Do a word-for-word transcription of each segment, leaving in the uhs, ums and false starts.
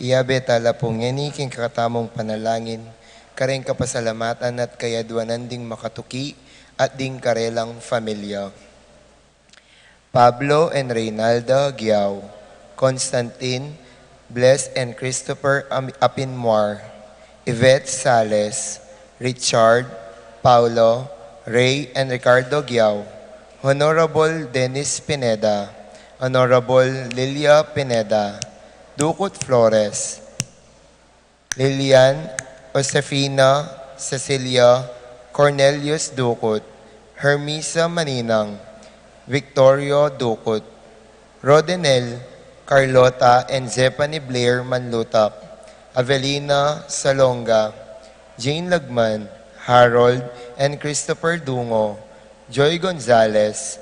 Iyabe tala pu ngeni king kekatamung panalangin, kareng kapasalamatan at kayadwanan ding makatuki at ding karelang familia. Pablo and Reynalda Giao, Constantine, Bless and Christopher Am-, Apinmuar, Yvette Sales, Richard, Paulo, Ray and Ricardo Giao, Honorable Dennis Pineda, Honorable Lilia Pineda, Ducut Flores, Lilian, Josefina, Cecilia, Cornelius Ducut, Hermisa Maninang, Victorio Ducut, Rodenel, Carlota and Zephany Blair Manlutak, Avelina Salonga, Jane Lagman, Harold and Christopher Dungo, Joy Gonzalez,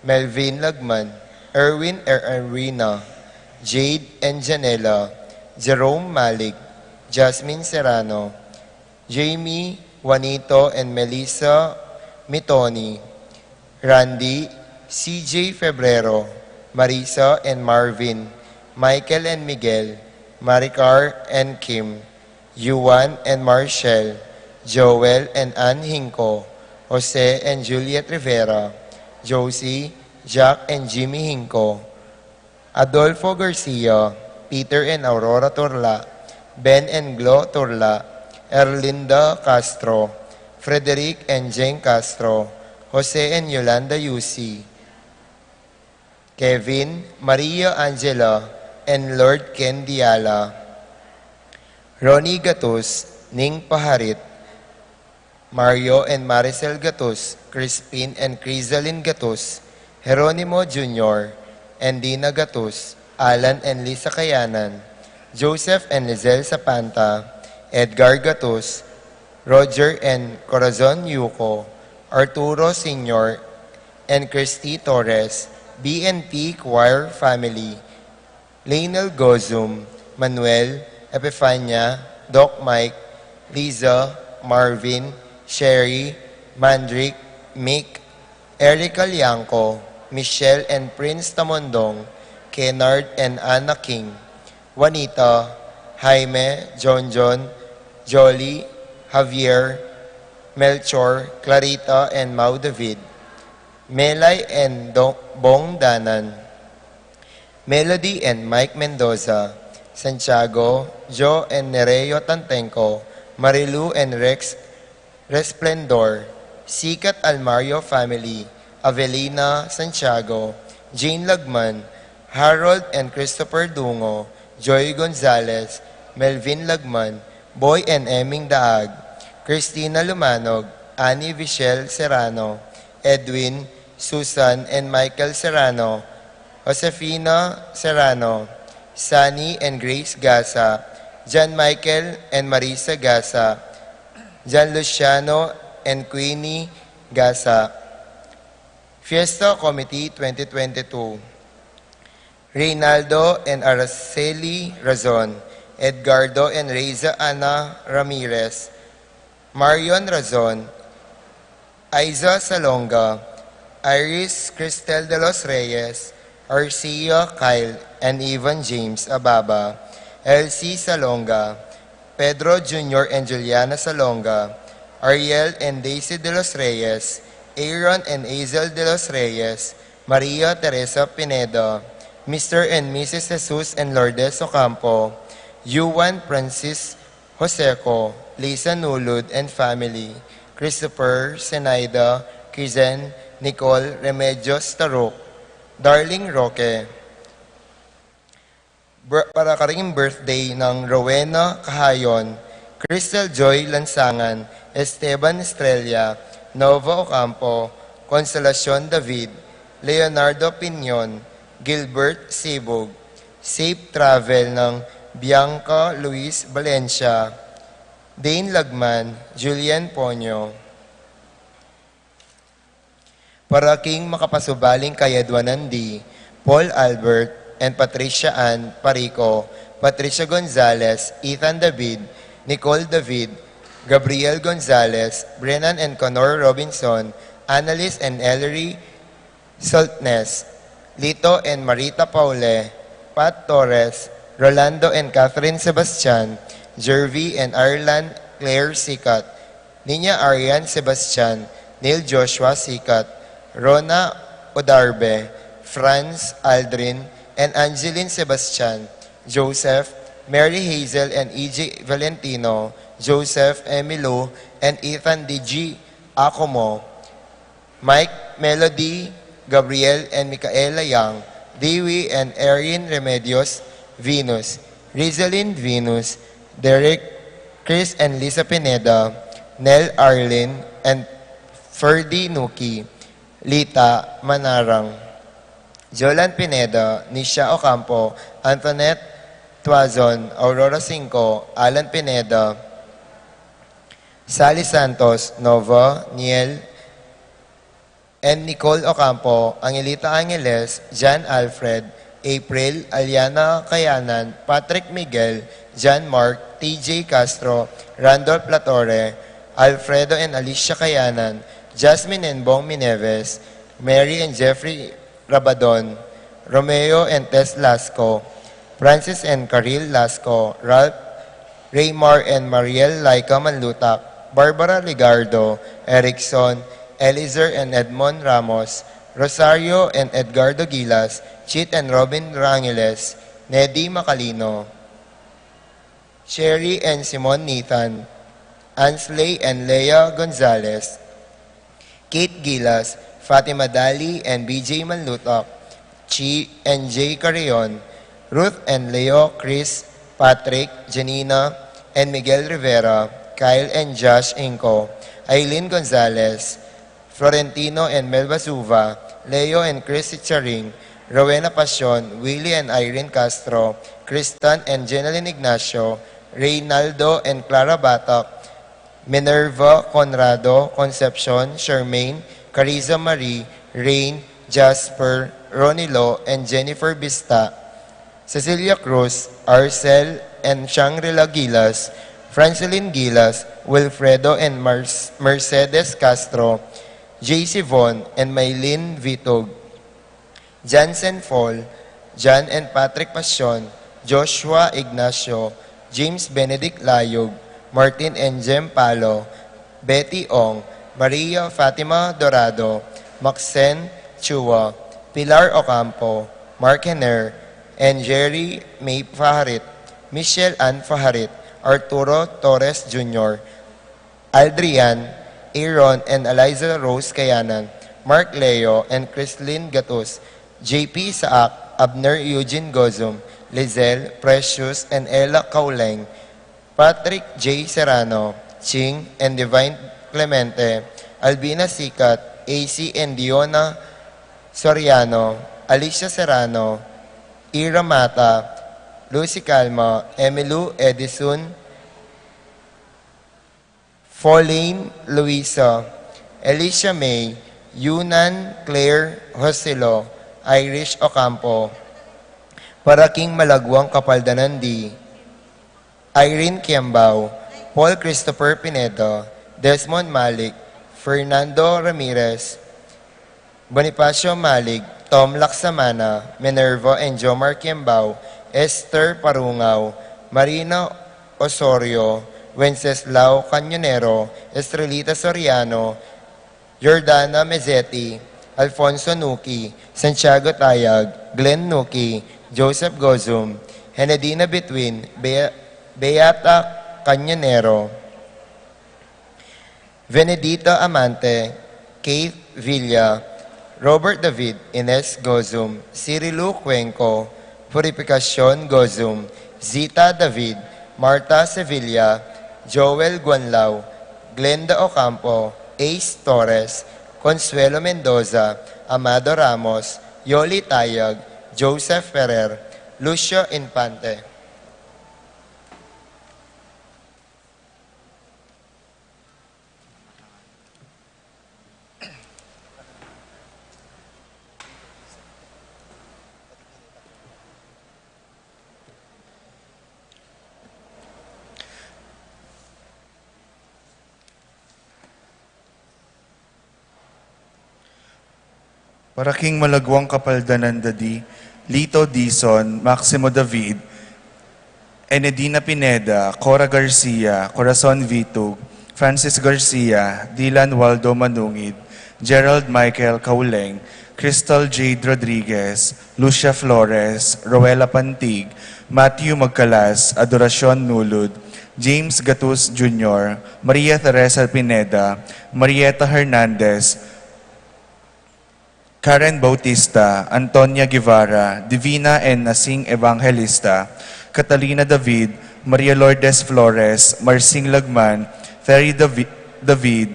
Melvin Lagman, Erwin er Erwina, Jade and Janela, Jerome Malig, Jasmine Serrano, Jamie, Juanito and Melissa Mitoni, Randy, C J Febrero, Marisa and Marvin, Michael and Miguel, Maricar and Kim, Yuan and Marshall, Joel and Ann Hinco, Jose and Juliet Rivera, Josie, Jack and Jimmy Hinco, Adolfo Garcia, Peter and Aurora Turla, Ben and Glo Turla, Erlinda Castro, Frederick and Jane Castro, Jose and Yolanda Yusi, Kevin, Maria Angela, and Lord Ken Diala, Ronnie Gatus, Ning Paharit, Mario and Maricel Gatus, Crispin and Crisalin Gatus, Jeronimo Junior and Dina Gatus, Alan and Lisa Kayanan, Joseph and Lizelle Sapanta, Edgar Gatus, Roger and Corazon Yuko, Arturo Senior and Christy Torres, B N P Choir Family, Lionel Gozum, Manuel, Epifania, Doc Mike, Liza, Marvin, Sherry, Mandrick, Mick, Erica Liangco, Michelle and Prince Tamondong, Kennard and Anna King, Juanita, Jaime, John John, Jolly, Javier, Melchor, Clarita and Mau David, Melay and Dong-, Bong Danan, Melody and Mike Mendoza, Santiago, Joe and Nereo Tantengco, Marilu and Rex Resplendor, Sikat Almario family, Avelina Santiago, Jane Lagman, Harold and Christopher Dungo, Joy Gonzalez, Melvin Lagman, Boy and Eming Daag, Christina Lumanog, Annie Vichelle Serrano, Edwin, Susan and Michael Serrano, Josefina Serrano, Sunny and Grace Gasa, John Michael and Marisa Gasa, John Luciano and Queenie Gasa. Fiesta Committee twenty twenty-two. Reynaldo and Araceli Razon, Edgardo and Reza Ana Ramirez, Marion Razon, Aiza Salonga, Iris Cristel de los Reyes, Arcia Kyle and Ivan James Ababa, Elsie Salonga, Pedro Junior and Juliana Salonga, Ariel and Daisy de los Reyes, Aaron and Azel de los Reyes, Maria Teresa Pineda, Mister and Missus Jesus and Lourdes Ocampo, Juan Francis Joseco, Lisa Nulud and family, Christopher, Senaida, Kizen, Nicole, Remedios Taruk, Darling Roque. Br-, para karing birthday nang Rowena Cahayon, Crystal Joy Lansangan, Esteban Estrella, Nova Ocampo, Consolacion David, Leonardo Piñon, Gilbert Sibug, safe travel nang Bianca Luis Valencia, Dane Lagman, Julian Ponyo. Para king makapasubaling kayadwanan di, Paul Albert and Patricia Ann Parico, Patricia Gonzalez, Ethan David, Nicole David, Gabriel Gonzalez, Brennan and Connor Robinson, Annalise and Ellery Saltnes, Lito and Marita Paule, Pat Torres, Rolando and Catherine Sebastian, Jervy and Arlan Claire Sikat, Nina Arian Sebastian, Neil Joshua Sikat, Rona Odarbe, Franz Aldrin and Angeline Sebastian, Joseph, Mary Hazel and E J Valentino, Joseph, Emilou, and Ethan D G Acomo, Mike, Melody, Gabriel, and Micaela Yang, Dewey and Erin Remedios, Venus, Rizalin Venus, Derek, Chris and Lisa Pineda, Nel Arlin, and Ferdy Nuki, Lita Manarang, Jolan Pineda, Nisha Ocampo, Antoinette Tuazon, Aurora Cinco, Alan Pineda, Sally Santos, Nova, Niel, and Nicole Ocampo, Angelita Angeles, Jan Alfred, April, Aliana Kayanan, Patrick Miguel, Jan Mark, T J Castro, Randolph Latore, Alfredo and Alicia Kayanan, Jasmine and Bong Mineves, Mary and Jeffrey Rabadon, Romeo and Tess Lasco, Francis and Caril Lasco, Ralph, Raymar and Mariel Laika Manlutak, Barbara Legardo, Erickson, Elizer and Edmond Ramos, Rosario and Edgardo Gilas, Chit and Robin Rangeles, Nedi Macalino, Sherry and Simon Nathan, Ansley and Lea Gonzalez, Kate Gilas, Fatima Dali and B J Manlutak, Chi and Jay Carrion, Ruth and Leo, Chris, Patrick, Janina, and Miguel Rivera, Kyle and Josh Inco, Aileen Gonzalez, Florentino and Melba Suva, Leo and Chris Charing, Rowena Pasion, Willie and Irene Castro, Kristan and Jeneline Ignacio, Reynaldo and Clara Batak, Minerva Conrado, Concepcion, Charmaine, Carissa Marie, Rain, Jasper, Ronilo, and Jennifer Bista, Cecilia Cruz, Arcel and Shangri-La Gilas, Francelin Gilas, Wilfredo and Mars- Mercedes Castro, J C Von, and Maylin Vitug, Jansen Fall, John and Patrick Pasion, Joshua Ignacio, James Benedict Layug, Martin and Jem Palo, Betty Ong, Maria Fatima Dorado, Maxen Chua, Pilar Ocampo, Mark Hener, and Jerry May Faharit, Michelle Ann Faharit, Arturo Torres Junior, Aldrian, Aaron and Eliza Rose Kayanan, Mark Leo and Chrislyn Gatus, J P Saak, Abner Eugene Gozum, Lizelle, Precious, and Ella Kauleng, Patrick J Serrano, Ching and Divine Clemente, Albina Sikat, A C and Diona Soriano, Alicia Serrano, Ira Mata, Lucy Calma, Emilu Edison, Pauline Luisa, Alicia May, Yunan Claire Joselo, Irish Ocampo, para king malagwang kapaldanan di Irene Kiambao, Paul Christopher Pineda, Desmond Malik, Fernando Ramirez, Bonifacio Malig, Tom Laksamana, Minerva and Jomar Kiambao, Esther Parungao, Marina Osorio, Wenceslao Cañonero, Estrelita Soriano, Jordana Mezzetti, Alfonso Nuki, Santiago Tayag, Glenn Nuki, Joseph Gozum, Henedina Between, Be- Beata Cañonero, Venedita Amante, Keith Villa, Robert David, Ines Gozum, Cirilu Cuenco, Purificacion Gozum, Zita David, Martha Sevilla, Joel Guanlao, Glenda Ocampo, Ace Torres, Consuelo Mendoza, Amado Ramos, Yoli Tayag, Joseph Ferrer, Lucio Infante. Para king malagwang kapaldanan da di Lito Dizon, Maximo David, Enedina Pineda, Cora Garcia, Corazon Vitug, Francis Garcia, Dylan Waldo Manungid, Gerald Michael Kauleng, Crystal Jade Rodriguez, Lucia Flores, Roela Pantig, Matthew Magcalas, Adoracion Nulud, James Gatus Junior, Maria Teresa Pineda, Marieta Hernandez, Karen Bautista, Antonia Guevara, Divina N. Nasing Evangelista, Catalina David, Maria Lourdes Flores, Marsing Lagman, Terry Davi-, David,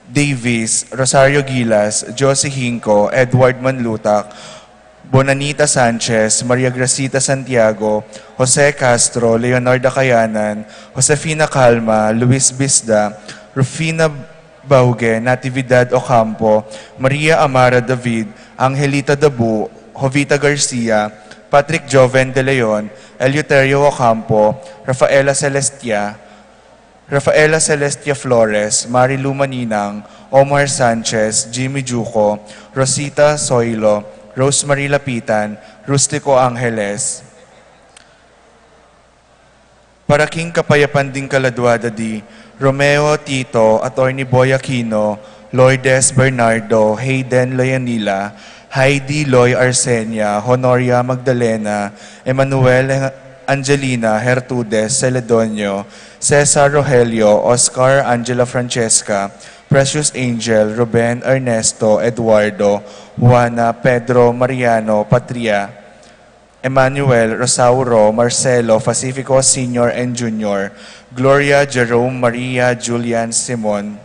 Davis, Rosario Gilas, Josie Hinco, Edward Manlutak, Bonanita Sanchez, Maria Gracita Santiago, Jose Castro, Leonarda Cayanan, Josefina Calma, Luis Bisda, Rufina Bauge, Natividad Ocampo, Maria Amara David, Angelita Dabu, Jovita Garcia, Patrick Joven de Leon, Eleuterio Ocampo, Rafaela Celestia, Rafaela Celestia Flores, Marilu Maninang, Omar Sanchez, Jimmy Juco, Rosita Soilo, Rosemary Lapitan, Rustico Angeles. Para king kapayapan ding kaladua da di Romeo Tito, Attorney Boy Aquino, Lourdes Bernardo, Hayden Leonila, Heidi Loy Arsenia, Honoria Magdalena, Emmanuel Angelina Hertudes Celedonio, Cesar Rogelio, Oscar Angela Francesca, Precious Angel, Ruben Ernesto, Eduardo, Juana, Pedro, Mariano, Patria, Emmanuel, Rosauro, Marcelo, Pacifico Senior and Junior, Gloria, Jerome, Maria, Julian, Simon.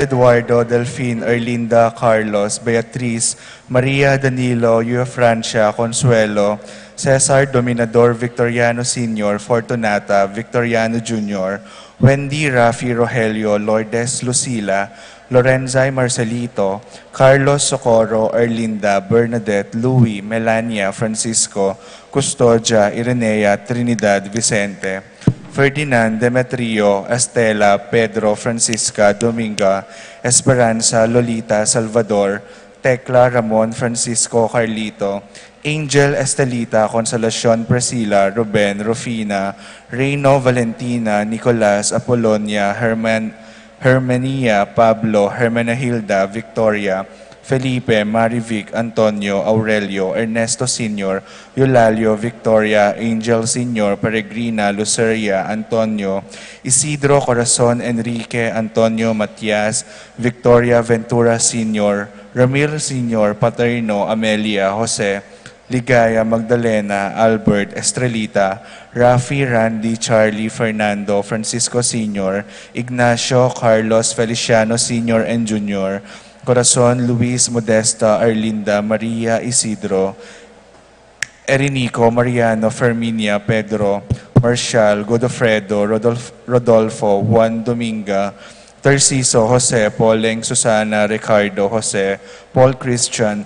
Eduardo, Delfin, Erlinda, Carlos, Beatriz, Maria, Danilo, Eufrancia, Consuelo, Cesar, Dominador, Victoriano Senior, Fortunata, Victoriano Junior, Wendy, Rafi, Rogelio, Lourdes, Lucila, Lorenza y Marcelito, Carlos, Socorro, Erlinda, Bernadette, Louie, Melania, Francisco, Custodia, Irenea, Trinidad, Vicente. Ferdinand, Demetrio, Estela, Pedro, Francisca, Dominga, Esperanza, Lolita, Salvador, Tecla, Ramon, Francisco, Carlito, Angel, Estelita, Consolacion, Priscila, Ruben, Rufina, Reino, Valentina, Nicolas, Apolonia, Herman, Hermenia, Pablo, Hermenegilda, Victoria, Felipe, Marivic, Antonio, Aurelio, Ernesto Senior, Eulalio, Victoria, Angel Senior, Peregrina, Luceria, Antonio, Isidro, Corazon, Enrique, Antonio, Matias, Victoria, Ventura Senior, Ramil Senior, Paterno, Amelia, Jose, Ligaya, Magdalena, Albert, Estrelita, Rafi, Randy, Charlie, Fernando, Francisco Senior, Ignacio, Carlos, Feliciano Senior and Junior, Corazon, Luis, Modesta, Arlinda, Maria, Isidro, Erinico, Mariano, Ferminia, Pedro, Marcial, Godofredo, Rodolf-, Rodolfo, Juan, Dominga, Tarciso, Jose, Poleng, Susana, Ricardo, Jose, Paul, Christian,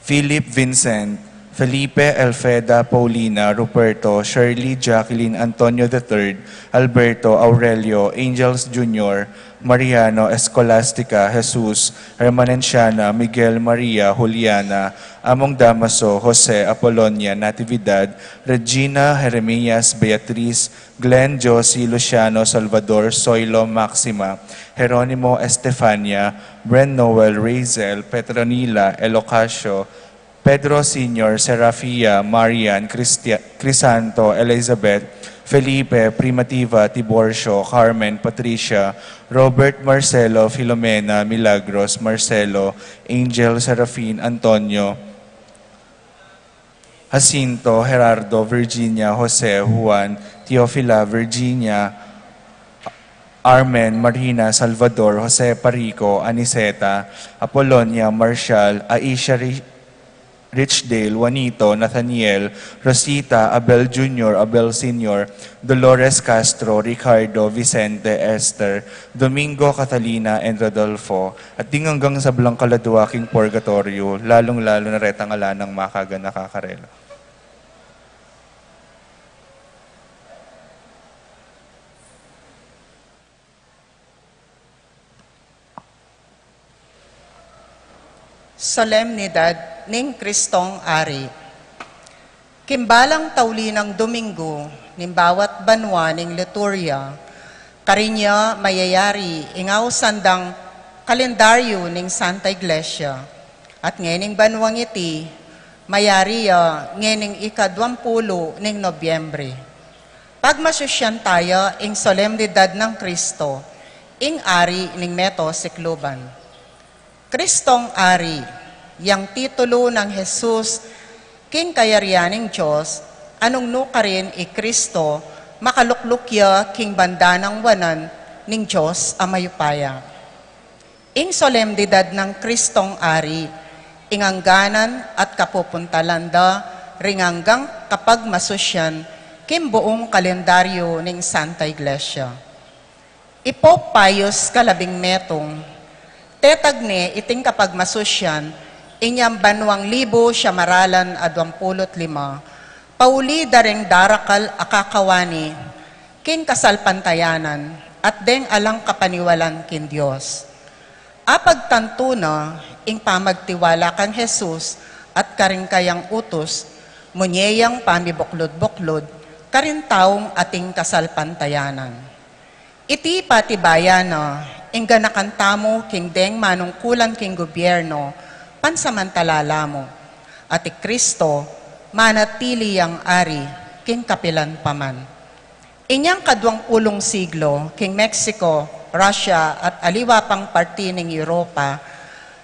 Philip, Vincent, Felipe, Elfeda, Paulina, Ruperto, Shirley, Jacqueline, Antonio the third, Alberto, Aurelio, Angels Junior, Mariano, Escolastica, Jesus, Hermanenciana, Miguel, Maria, Juliana, Among Damaso, Jose, Apolonia, Natividad, Regina, Jeremias, Beatriz, Glenn, Josie, Luciano, Salvador, Soilo, Maxima, Jeronimo, Estefania, Bren, Noel, Razel, Petronila, Elocasio, Pedro Senior, Serafia, Marian, Cristia-, Crisanto, Elizabeth, Felipe, Primativa, Tiborcio, Carmen, Patricia, Robert, Marcelo, Filomena, Milagros, Marcelo, Angel, Serafin, Antonio, Jacinto, Gerardo, Virginia, Jose, Juan, Teofila, Virginia, Armen, Marina, Salvador, Jose, Parico, Aniceta, Apolonia, Marshall, Aisha, Ri-, Richdale, Juanito, Nathaniel, Rosita, Abel Junior, Abel Senior, Dolores Castro, Ricardo, Vicente, Esther, Domingo, Catalina, and Rodolfo, at ding anggang sablang kaladua king purgatoryo, lalung-lalu na retang ala nang makaganaka karela. Solemnidad ning Kristong Ari. King balang tauli nang Domingo ning bawat banua ning liturya, karin ya mayayari ing ausan dang kalendaryo ning Santa Iglesia. At ngening banuang iti, mayari ya ngening ikaduampulu ning Nobyembre. Pagmasusyan taya ing solemnidad nang Kristo, ing Ari ning meto sikluban. Kristong Ari, yang titulu nang Jesus king kayarian ning Dios, a nung nu karin i Kristo, makalukluk ya king banda nang wanan ning Dios a mayupaya. Ing solemnidad nang Kristong Ari, ing angganan at kapupuntalan da ring anggang kapagmasusyan king buung kalendaryo ning Santa Iglesia. I Pope Pius kalabing metung, tetag ne iting kapagmasusyan inyang banuang libu siam a ralan aduang pulu't lima, pauli da reng darakal a kakawani king kasalpantayanan at deng alang kapaniwalan king Dios. Apagtantu na ing pamagtiwala kang Jesus at karing kayang utus, munye yang pamibuklud-buklud karing taung ating kasalpantayanan. Iti patibayan na ing ganakan tamu king deng manungkulan king gubyerno pansamantala la mu, at i Kristo manatili yang Ari king kapilan pa man. Inyang kaduang pulung siglo, king Mexico, Russia, at aliwa pang parti ning Europa,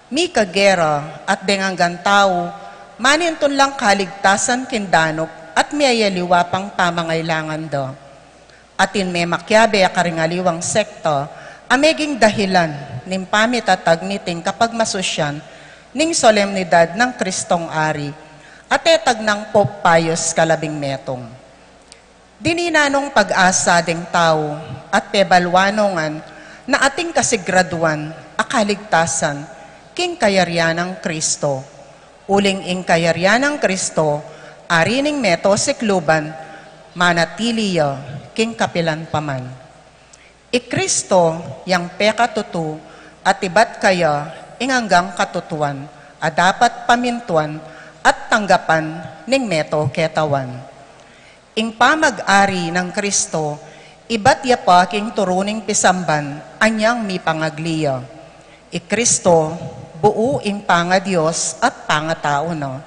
mikagera at deng anggang tau, manintun lang kaligtasan king danup at miyayaliwa pang pamangailangan da. Atin me makiabe a karing aliwang sekta a meging dahilan ning pamitatag niting kapagmasusyan ning solemnidad nang Kristong Ari, a tetag nang Pope Pius kalabing metung. Dininan nong pag-asa deng tau at pebalwan no ngan na ating kasigraduan a kaligtasan king kayarian nang Kristo. Uling ing kayarian nang Kristo, Ari ning meto sikluban, manatili ya king kapilan pa man. I Kristo yang pekatutu at ibat kaya ing anggang katutuan a dapat pamintuan at tanggapan ning meto ketawan. Ing pamag-ari nang Kristo, ibat ya pa king turu ning pisamban anyang mipangagli ya. I Kristo, buu ing panga-Dios at pangatau na.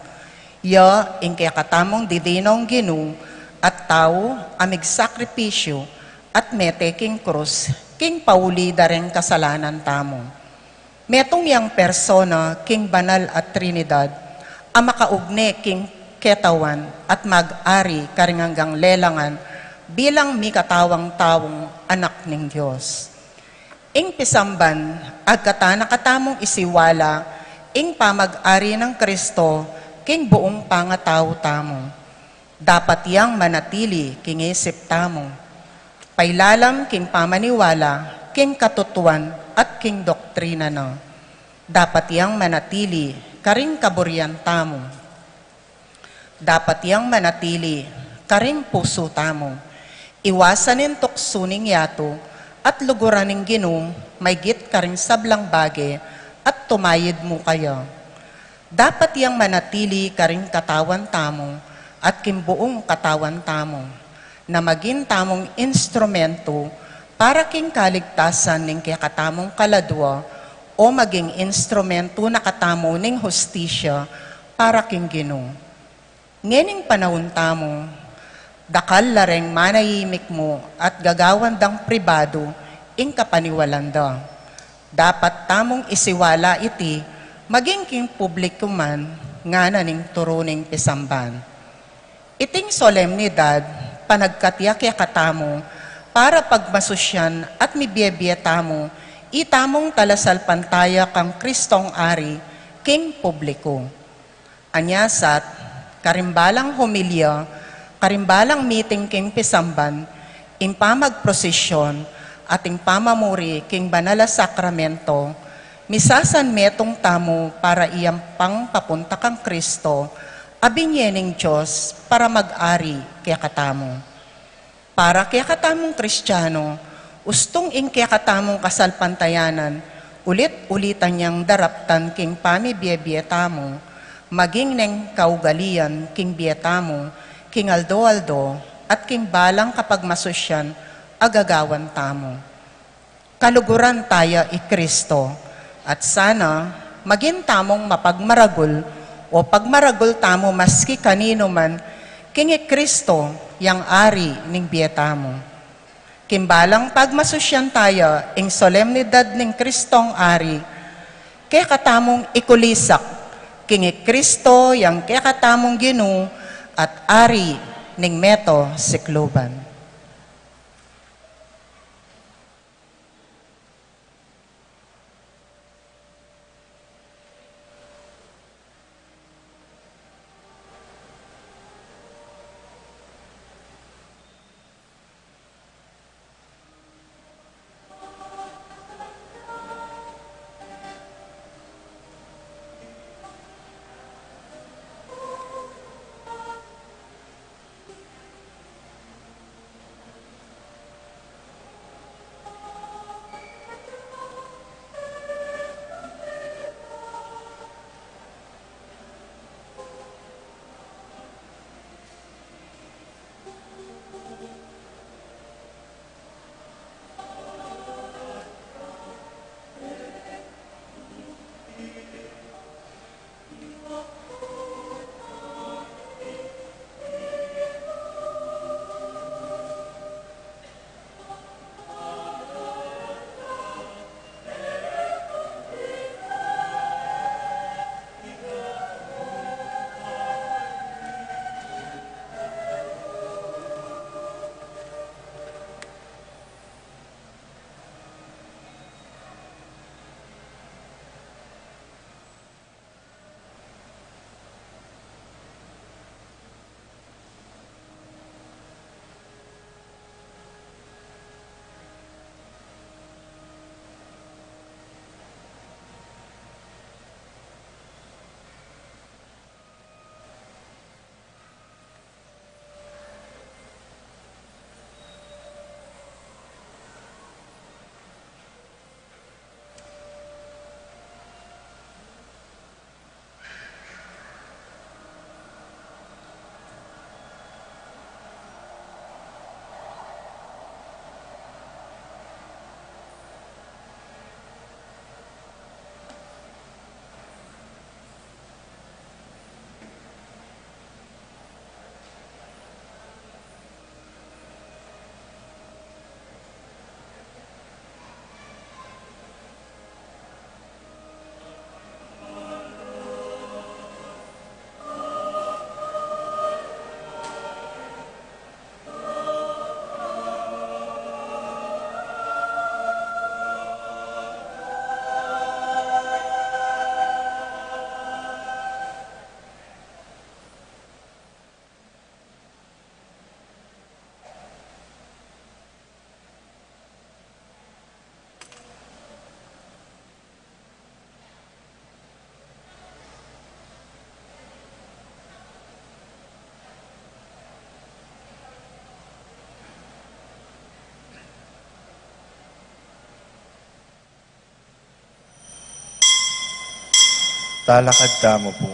Ya ing kekatamung divinong Ginu at tau a migsakripisyu at mete king krus king pauli da reng kasalanan tamu. Metung yang persona king banal a Trinidad a makaugne king ketawan at mag-ari karing anggang lelangan bilang mikatawang taung anak ning Dios. Ing pisamban, agkatan na katamung isiwala ing pamag-ari nang Kristo king buung pangatau tamu. Dapat yang manatili king isip tamu, pailalam king pamaniwala, king katutuan, at king doktrina na. Dapat yang manatili karing kaburian tamu. Dapat yang manatili karing pusu tamu. Iwasan ing tuksu ning yatu at luguran ing Ginu maygit karing sablang bage at tumayid mu kaya. Dapat yang manatili karing katawan tamu at king buung katawan tamu, na maging tamung instrumentu para king kaligtasan ning kekatamung kaladua, o maging instrumentu na katamu ning hustisya para king Ginu. Ngening panaun tamu, dakal la reng manayimik mu at gagawan dang pribadu ing kapaniwalan da. Dapat tamung isiwala iti, maging king publiku man, ngana ning turu ning pisamban. Iting solemnidad, panagkat ya kekatamu, para pagmasusyan at mibie-bie tamu, itamung talasalpantaya kang Kristong Ari, king publiku. Anyasat, karing balang homilya, karing balang miting king pisamban, ing pamagprosesyon, at ing pamamuri king banal a sakramento, misasanmetung tamu para iyang pang papunta kang Kristo, a binie ning Dios para mag-ari kekatamu. Para kekatamung Kristiano, ustung ing kekatamung kasalpantayanan, ulit-ulitan yang daraptan king pamibie-bie tamu, maging neng kaugalian king bie tamu, king aldo-aldo, at king balang kapagmasusyan a gagawan tamu. Kaluguran taya i Kristo, at sana magin tamung mapagmaragul o pagmaragul tamu maski kaninu man, king i Kristo yang Ari ning bie tamu. King balang pagmasusyan taya ing solemnidad ning Kristong Ari, kekatamung ikulisak king i Kristo yang kekatamung Ginu at Ari ning meto sikluban. Talakad tamu pu.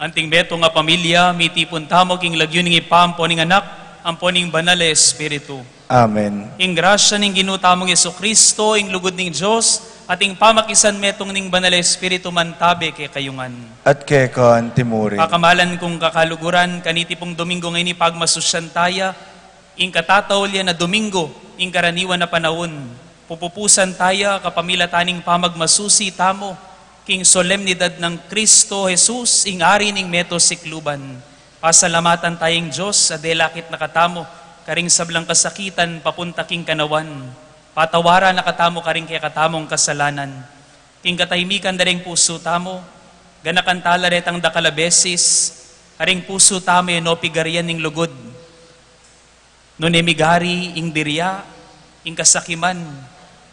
Anting metung a pamilya, mitipun tamu king lagyu ning Ibpa, ampo ning Anak, ampo ning Banal a Espiritu. Amen. Ing grasya ning Ginu tamung Jesucristo, ing lugud ning Dios, at ing pamakisanmetung ning Banal a Espiritu mantabe kekayu ngan. At keka antimurin. Pakamalan kung kakaluguran, kaniti pung Domingo ngeni pagmasusyan taya ing katatauli na Domingo, ing karaniwan a panaun, pupupusan taya kapamilatan ning pamagmasusi tamu king solemnidad nang Cristo Jesus, ing Ari ning meto sikluban. Pasalamatan taya ing Dios a delakit na katamu karing sablang kasakitan papunta king kanawan. Patawaran na katamu karing kekatamung kasalanan. King katahimikan da ring pusu tamu, ganakan tala retang dakal a beses, karing pusu tamu e no pigarian ning lugud. Nune migari ing dirya, ing kasakiman,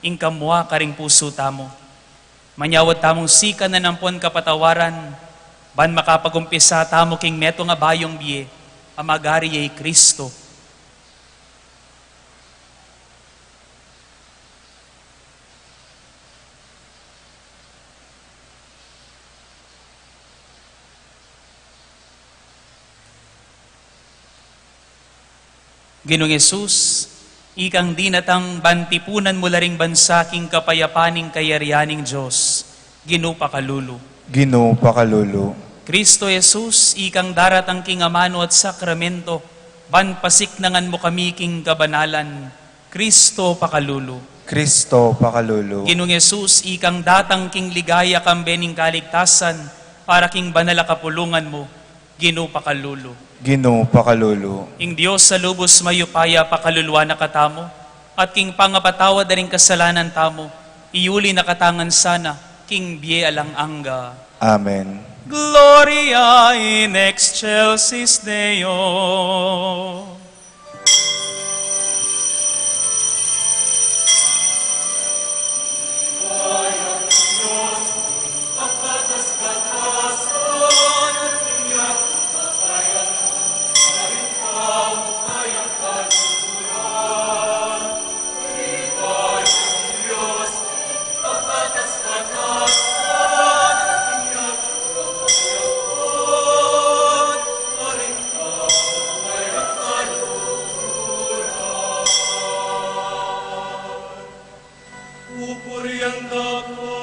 ing kamua karing pusu tamu. Manyawad tamung sikanan ampon kapatawaran, ban makapag-umpisa tamu king metung a bayung bie, a magari ya i Cristo. Ginung Jesus, ikang dinatang ban tipunan mu la ring bansa king kapayapan ning kayarian ning Dios, Ginu pakalulu. Ginu pakalulu. Cristo Jesus, ikang daratang king amanu at sakramento, ban pasiknangan mu kami king kabanalan, Cristo pakalulu. Cristo pakalulu. Ginung Jesus, ikang datang king ligaya kambe ning kaligtasan, para king banal a kapulungan mu, Ginu pakalulu. Ginu pakalulu. Ing Dios a lubus mayupaya pakaluluan na katamu, at king pangapatawad da ring kasalanan tamu, iyuli na katamu ngan sana king bie alang angga. Amen. Gloria in excelsis Deo. Pupurian da ka,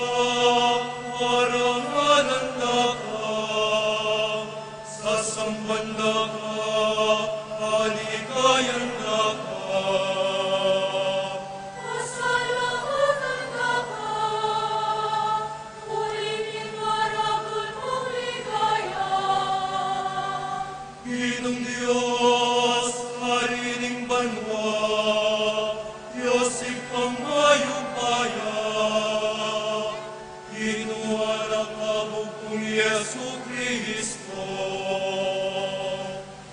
parangalan da ka, sasamban da ka, alikayan da ka. Pasalamatan da ka, uling king maragul mung ligaya. Ginung Dios, Ari ning banua, Dios Ibpang mayupaya, Ginu anak a bugtung Jesucristo.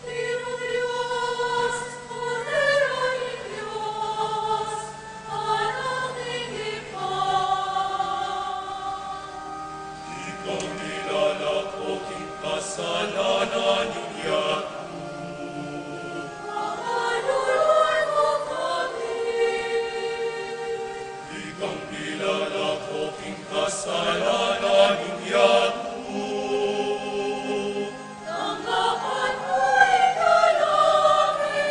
Ginung Dios, Kordero ning Dios, Anak ning Ibpa. Ikang milalako king kasalanan ning yatu. Pakaluluan mu kami. Ikang milalako king kasalanan ning yatu. Tanggapan mu ing dalangin mi.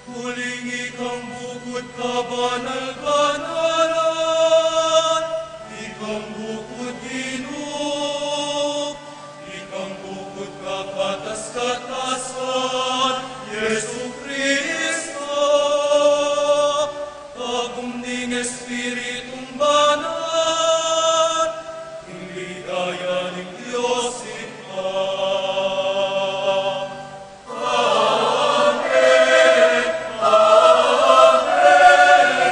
Uling ikang bukud kabanal-banalan, ikang bukud Ginu, ikang bukud kakatas-katasan, Jesucristo, tagum ning Espiritung Banal, king ligaya ning Dios Ibpa. Amen. Amen.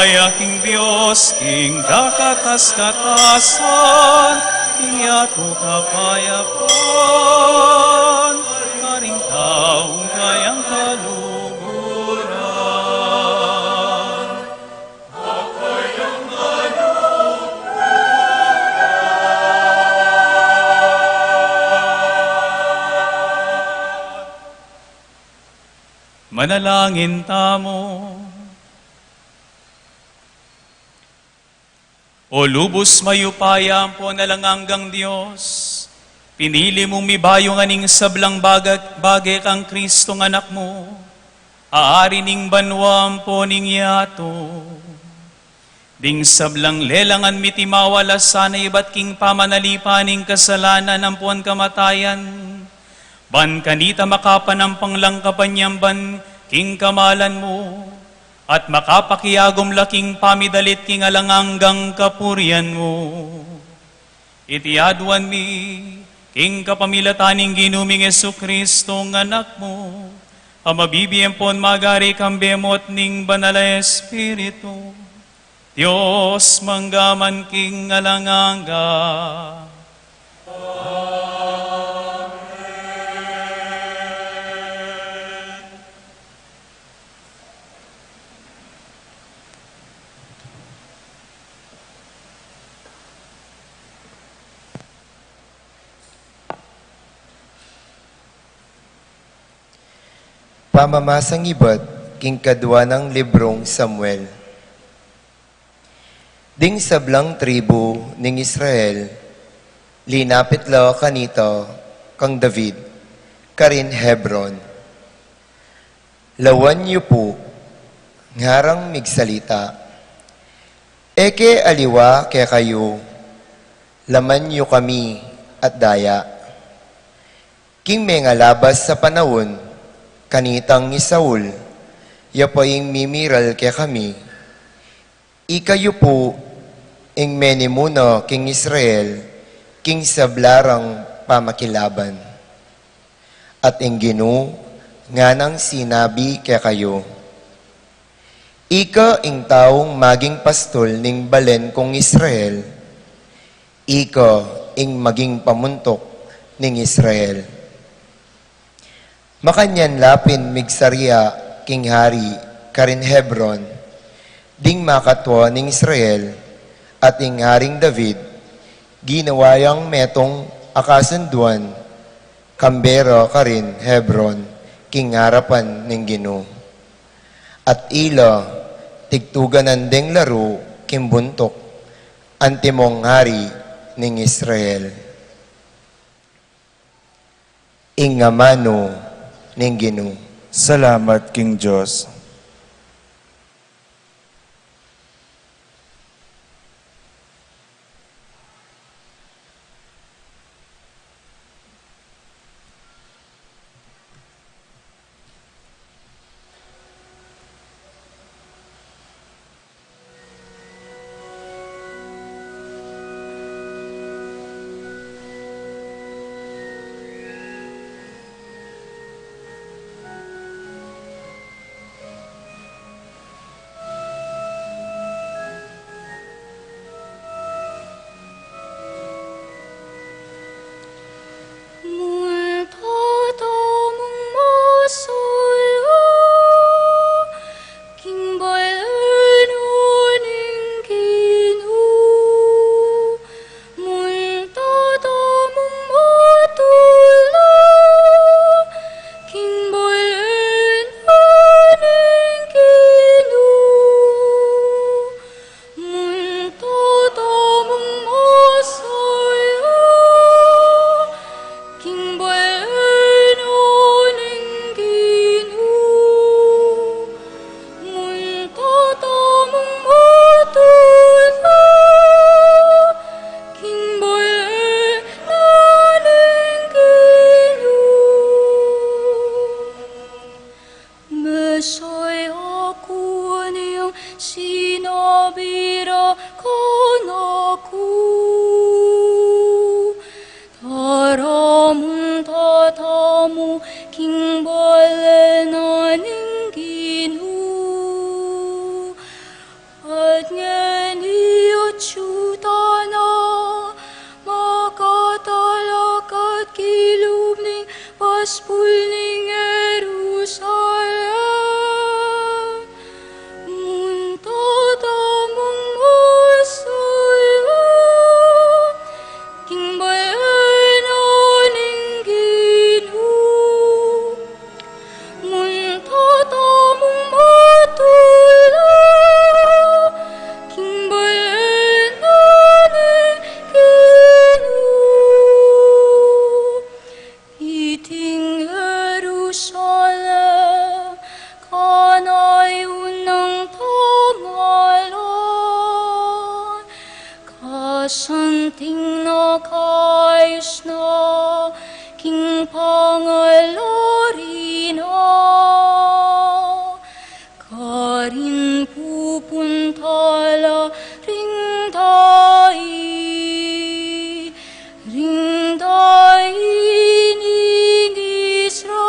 Kaya king Dios, king kakatas-katasan, king yatu kapayapan, karing taung kayang kaluguran. Manalangin tamu. O lubus mayupaya ampon alang anggang Dios, pinili mung mibayu ngan ing sablang baga-, bage kang Kristong Anak mu, a Ari ning banua ampon ning yatu. Ding sablang lelangan miti mawala sana ibat king pamanalipan ning kasalanan ampon kamatayan, ban kanita makapanampang lang kapanyamban king kamalan mu, at makapakiagum la king pamidalit king alang anggang kapurian mu. Iti aduan mi king kapamilatan ning Ginu ming Jesucristo, nga Anak mu, a mabibie ampon magari kambe mu at ning Banal a Espiritu, Dios mangga man king alang angga. Pamamasang ibat king kadua nang librung Samuel. Ding sablang tribu ning Israel, linapit la kanita kang David, karin Hebron. Lawan yu pu, ngarang migsalita. E ke aliwa kekayu, laman yu kami at daya. King mengalabas a panaun, kanitang i Saul, ya pa ing mimiral kekami, ikayu pu ing menimuna king Israel, king sabla rang pamakilaban. At ing Ginu nganang sinabi kekayu, Ika ing taung maging pastul ning balen kung Israel, ika ing maging pamuntuk ning Israel. Makanyan la pin migsaria king hari karin Hebron, ding makatua ning Israel, at ing Haring David, ginawa yang metung a kasunduan, kambe ra karin Hebron, king arapan ning Ginu. At ila, tigtuganan deng laru king buntuk, antimong hari ning Israel. Ing amanu ning Ginu. Salamat king Dios. Munta tamung masaya king balen ning Ginu. Munta tamung matula king balen ning Ginu. Munta tamung masaya king balen ning Ginu. Munta tamung matula king balen ning Ginu. Mesaya ku, ning sinabi ra kanaku, tara munta tamu king balen ning Ginu. At ngeni atyu tana, makatalakad ki lub ning paspul ning Jerusalem. Munta tamung masaya king balen na ning Ginu. Munta tamung matula king balen na ning Ginu. Iting Jerusalem, kanayun nang tangalan, kasanting na kayus na king pangalari na. Karin pupunta la ring daing, ring daing ning Israel.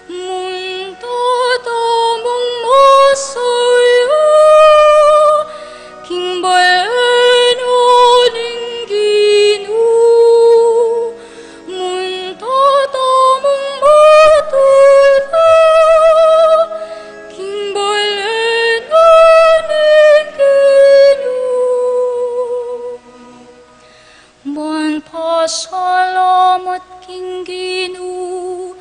Munta tamung masaya king balen na ning Ginu. Munta tamung matula king balen na ning Ginu. Ban pasalamat king Ginu,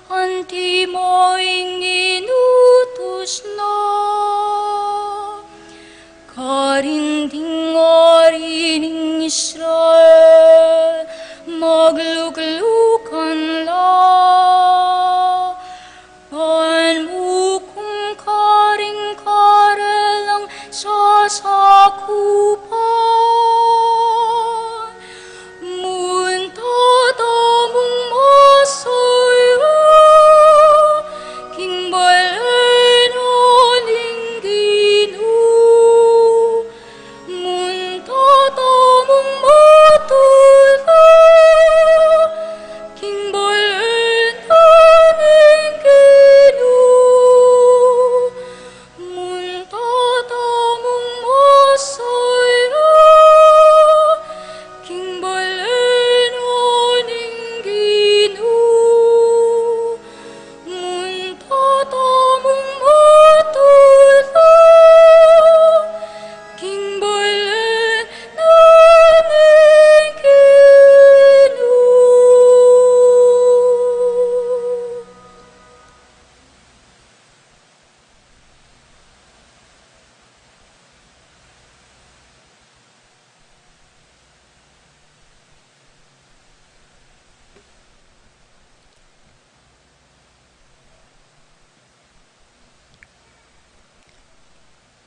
antimo ing inutus na. Karin ding ari ning Israel, magluklukan la. Ban mukum karing karelang sasakupan. Munta tamung masaya king balen na ning Ginu. Munta tamung matula king balen na ning Ginu. Munta tamung masaya king balen na ning Ginu. Munta tamung matula king balen na ning Ginu.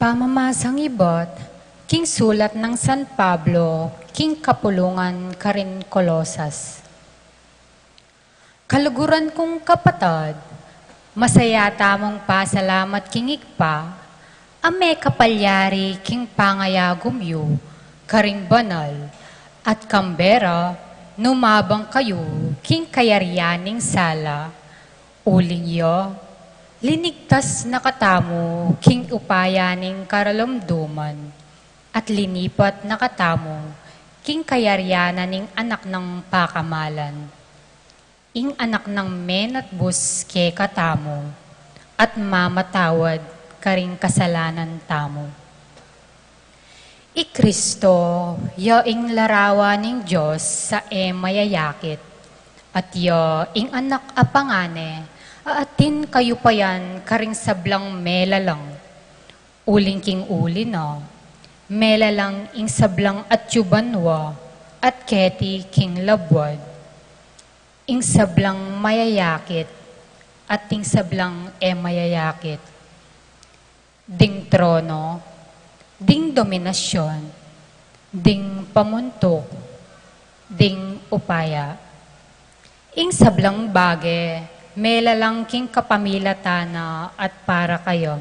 Pamamasang ibat king sulat nang San Pablo king kapulungan karing Colosas. Kaluguran kung kapatad, masaya tamung pasalamat king Ibpa, a mekapalyari king pangayagum yu karing banal, at kambe ra numabang kayu king kayarian ning sala. Uling ya, linigtas na katamu king upaya ning karalumduman, at linipat na katamu king kayarian na ning Anak nang pakamalan, ing Anak nang menatbus kekatamu at mamatawad karing kasalanan tamu. I Kristo ya ing larawan ning Dios a e mayayakit, at ya ing Anak a pangane a atin kayupayan karing sablang melalang. Uling king uli na, melalang ing sablang atyu banua at keti king labuad, ing sablang mayayakit at ing sablang e mayayakit, ding trono, ding dominasyun, ding pamuntuk, ding upaya. Ing sablang bage melalang king kapamilatan na at para kaya.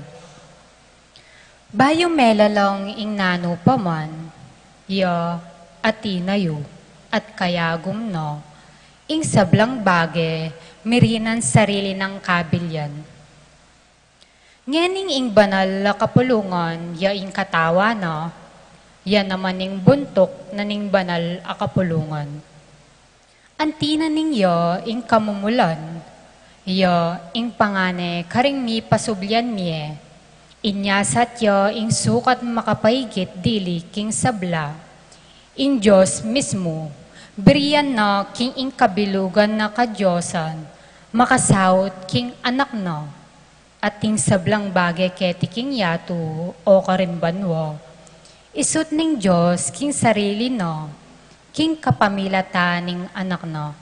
Bayu melalang ing nanu pa man, ya atin na yu at kayagum na, ing sablang bage mirinan sarili nang kabilyan. Ngening ing banal a kapulungan ya ing katawan na, ya naman ing buntuk na ning banal a kapulungan. Anti na ning ya ing kamumulan, ya ing pangane karing mipasublian mie, inyasat ya ing sukat makapaigit dili king sabla. Ing Dios mismu, birian na king ing kabilugan na kadiosan, makasaut king Anak na. At ing sablang bage keti king yatu o karin banua, isut ning Dios king sarili na, king kapamilatan ning Anak na.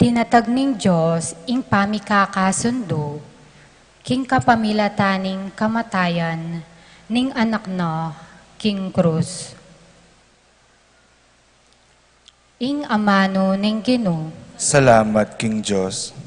Tinatag ning Dios ing pamikakasundu, king kapamilatan ning kamatayan ning Anak na king krus. Ing amanu ning Ginu. Salamat king Dios.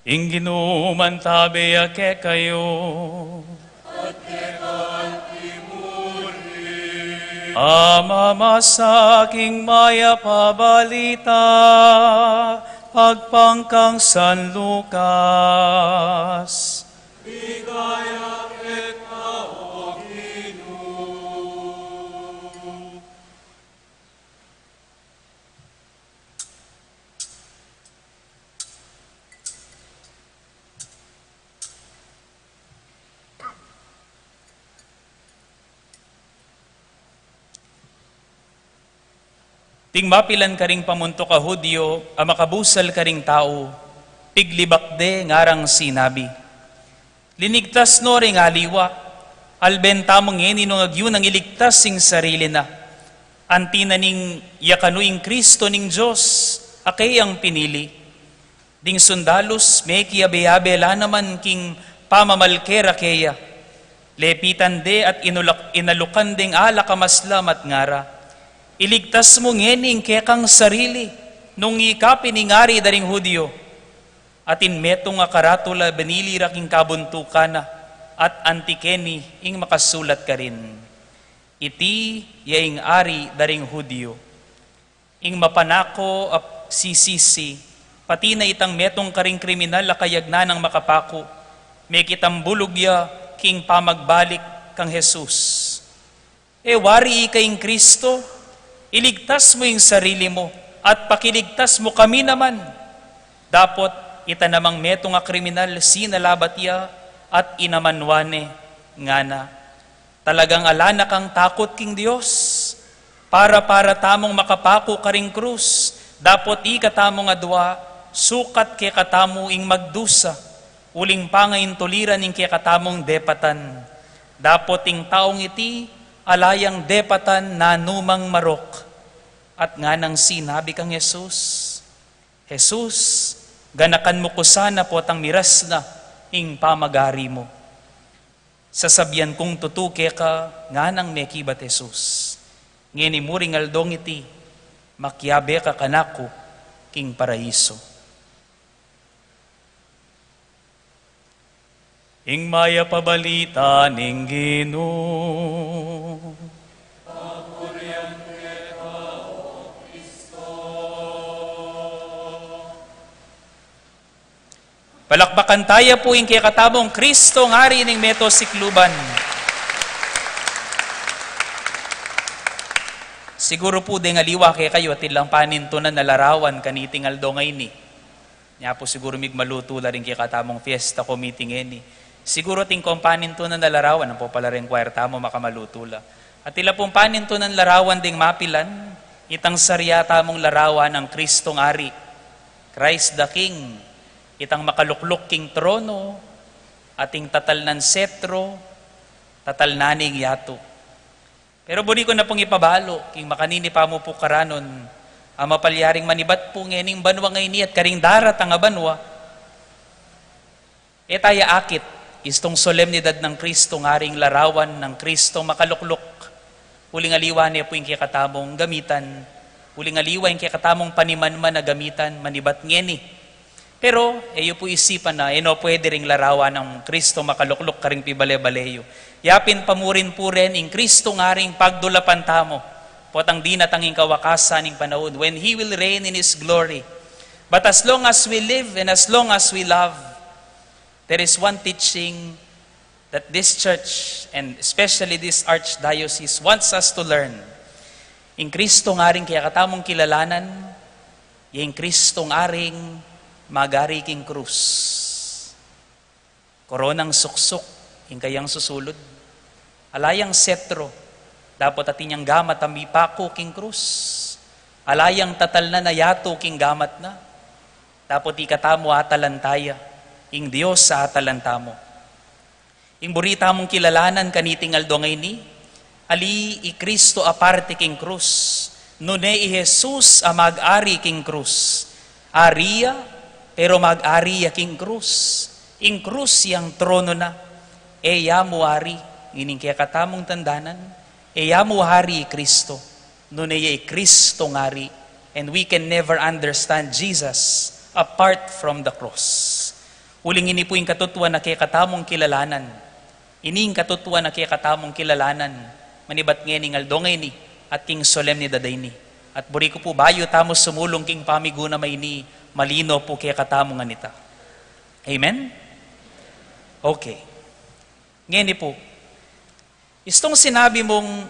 Ing Ginu mantabe ya kekayu. At keka anti mu rin. Amamasa king Mayap a Balita agpang kang San Lucas. Ligaya keka, O Ginu. Ding mapilan karing pamuntuk a Judio a makabusal karing tau, piglibak de ngarang sinabi, "Linigtas no ring aliwa, alben tamu ngeni nung agyu nang iligtas ing sarili na. Anti na ning ya kanu ing Kristo ning Dios, a keyang pinili." Ding sundalus, mekiabe-abe la naman king pamamalke ra keya. Lepitan de at inulak-, inalukan deng alak a maslamat ngara, "Iligtas mu ngeni ing kekang sarili, nung ika pin ing ari da ring Judio." Atin metung a karatula binili ra king kabuntukan na, at anti keni ing makasulat karin, "Iti ya ing ari da ring Judio." Ing mapanako a sisisi, pati na itang metung karing kriminal a kayagnan nang makapaku, mekitambulug ya king pamagbalik kang Jesus. E wari ika ing Kristo, iligtas mu ing sarili mu, at pakiligtas mu kami naman. Dapot ita namang metung a kriminal sinalabat ya at inamanwan ne, ngana, Talagang ala na kang takut king Dios. Para, para tamung makapaku karing krus, dapot ika tamung adua, sukat kekatamu ing magdusa, uling pangaintuliran ing kekatamung depatan. Dapot ing taung iti, ala yang depatan nanumang marok. At nganang sinabi kang Jesus, "Jesus, ganakan mu ku sana potang miras na ing pamagari mu." Sasabian kung tutu keka, nganang mekibat Jesus, ngeni mu ring aldong iti, makiabe ka kanaku king paraiso. Ing mayap a balita ning Ginu. Palakpakan taya pu ing kekatamung Kristong Ari ning meto sikluban. Siguru pu deng aliwa kekayu atin lang panintunan a larawan kaniting aldo ngeni. Nya pu siguru migmalutu la ring kekatamung fiesta committee ngeni. Siguru atin kong panintunan a larawan, ampo pala ring choir tamu makamalutu la. Atin la pung panintunan a larawan ding mapilan, itang sarya tamung larawan nang Kristong Ari. Christ the King, itang makalukluk king trono, ating tatalnan setro, tatalnan ing yatu. Pero buri ku na pung ipabalu, king makanini pa mu pu karanun, a mapalyaring manibat pu ngening banua ngeni at karing daratang a banua, e taya akit, istung solemnidad nang Kristong Aring larawan nang Kristong makalukluk. Uling aliwa ne pu ing kekatamung gamitan, uling aliwa ing kekatamung panimanman a gamitan, manibat ngeni. Pero, e yu pu isipan na, e no pwede ring larawan nang Kristong makalukluk karing pibale-bale yu. Yapin pa mu rin pu rin, ing Kristong Aring pagdulapan tamu, potang dinatang ing kawakasan ning panaun, when He will reign in His glory. But as long as we live and as long as we love, there is one teaching that this church, and especially this archdiocese, wants us to learn. Ing Kristong Aring kekatamung kilalanan, ya ing Kristong Aring magari king krus. Koronang suksuk ing kayang susulud. Ala yang setro, dapot atin yang gamat a mipaku king krus. Ala yang tatalnan a yatu king gamat na, dapot ikatamu atalan taya, ing Dios a atalan tamu. Ing buri tamung kilalanan kaniting aldo ngeni, ali i Kristo a parti king krus, nune i Jesus a mag-ari king krus. Ari ya, pero mag-ari ya king krus. Ing krus yang trono na, e ya mu ari, ngening kekatamung tandanan, e ya mu ari i Kristo, nune ya i Kristong Ari, and we can never understand Jesus apart from the cross. Uling ini pu ing katutuan a kekatamung kilalanan. Ini ing katutuan a kekatamung kilalanan, manibat ngening aldo ngeni, at king solemnidad a ini. At buri ku pu bayu tamu sumulung king pamigunam a ini, malino pu kekatamung anita. Amen? Okay. Ngeni pu, istung sinabi mung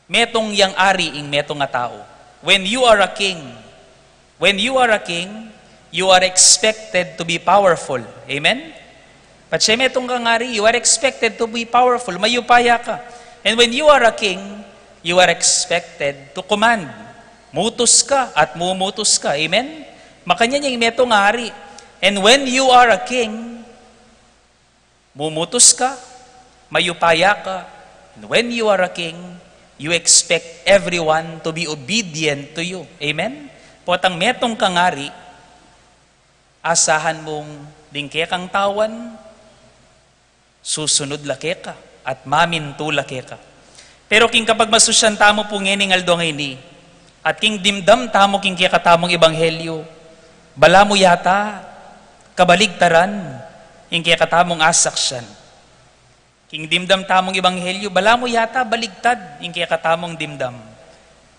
metung yang ari ing metung a tau. When you are a king, when you are a king, you are expected to be powerful. Amen? Patse metung kang ari, you are expected to be powerful. Mayupaya ka. And when you are a king, you are expected to command. Mutus ka at mumutus ka. Amen? Makanyan yang metung a ari. And when you are a king, mumutus ka, mayupaya ka, and when you are a king, you expect everyone to be obedient to you. Amen? Potang metung kang ari, asahan mung ding kekang tawan, susunud la keka, at mamintu la keka. Pero king kapagmasusyan tamu pu ngening aldo ngeni, at king dimdam tamu king kekatamung ebanghelyo, balamu yata kabaligtaran ing kekatamung asaksian. King dimdam tamung ebanghelyo, balamu yata baligtad ing kekatamung dimdam.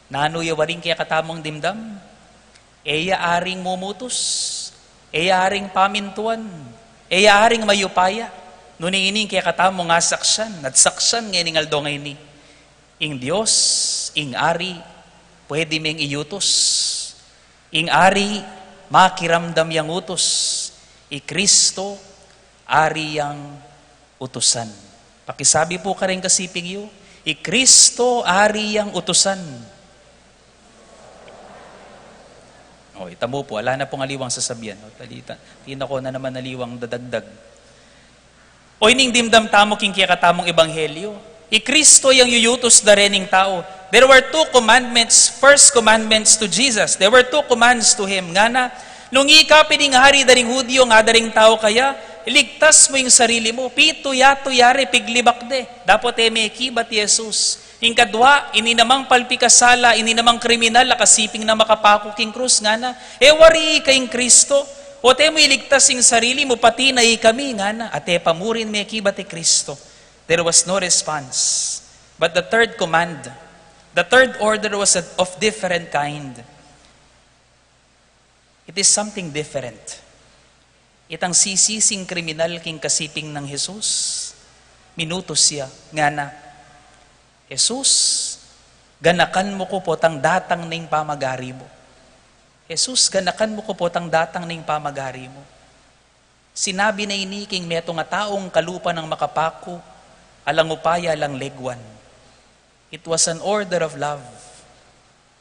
Nanu ya wari ing kekatamung dimdam? E ya aring mumutus, e ya aring pamintuan, e ya aring mayupaya. Nune ini ing kekatamung asaksian, at saksian ngening aldo ngeni. Ing Dios, ing Ari, pwede meng iyutus. Ing Ari, makiramdam yang utus. I Kristo, Ari yang utusan. Pakisabi pu karing kasiping yu, i Kristo ari yang utusan. O, ita mu pu, ala na pung aliwang sasabian. O, talita. Tina ko na naman aliwang dadagdag. O, ining dimdam tamu king kekatamung ebanghelyo. I Kristo yang yuyutus da rening tau. There were two commandments, first commandments to Jesus. There were two commands to him. Ngana, nung ika pin ing hari da ring Judio, ngana da ring tau kaya, iligtas mu ing sarili mu. Pitu yatu yari piglibak de. Dapot e mekibat i Jesus. Ing kadwa, ini namang palpikasala, ini namang kriminal a kasiping na makapaku king krus, ngana, e wari ika ing Kristo? O, e mu iligtas ing sarili mu, pati na ikami, ngana, at e pa murin mekibat i Kristo. There was no response. But the third command, the third order was a, of different kind. It is something different. Itang sisising kriminal king kasiping nang Jesus, minutus ya, ngana, Jesus, ganakan mu ku potang datang na ing pamagari mu. Jesus, ganakan mu ku potang datang na ing pamagari mu. Sinabi na ini king metung a taung kalupa nang makapaku, alang upaya, alang leguan. It was an order of love.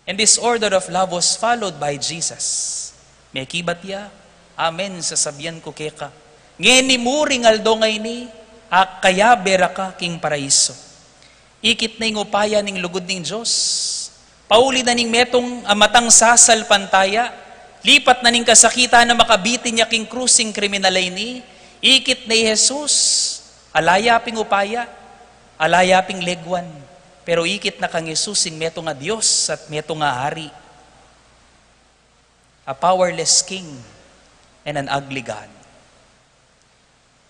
And this order of love was followed by Jesus. Mekibat ya, amen, sasabian ku keka, ngeni mu ring aldo ngeni, akayabe ra ka king paraiso. Ikit na ing upaya ning lugud ning Dios. Pauli na ning metung a matang sasalpantaya, lipat na ning kasakitan a makabitin ya king krus ing kriminal a ini, ikit na i Jesus, ala ya ping upaya, ala ya ping leguan, pero ikit na kang Jesus ing metung a Dios at metung a Hari. A powerless king and an ugly God.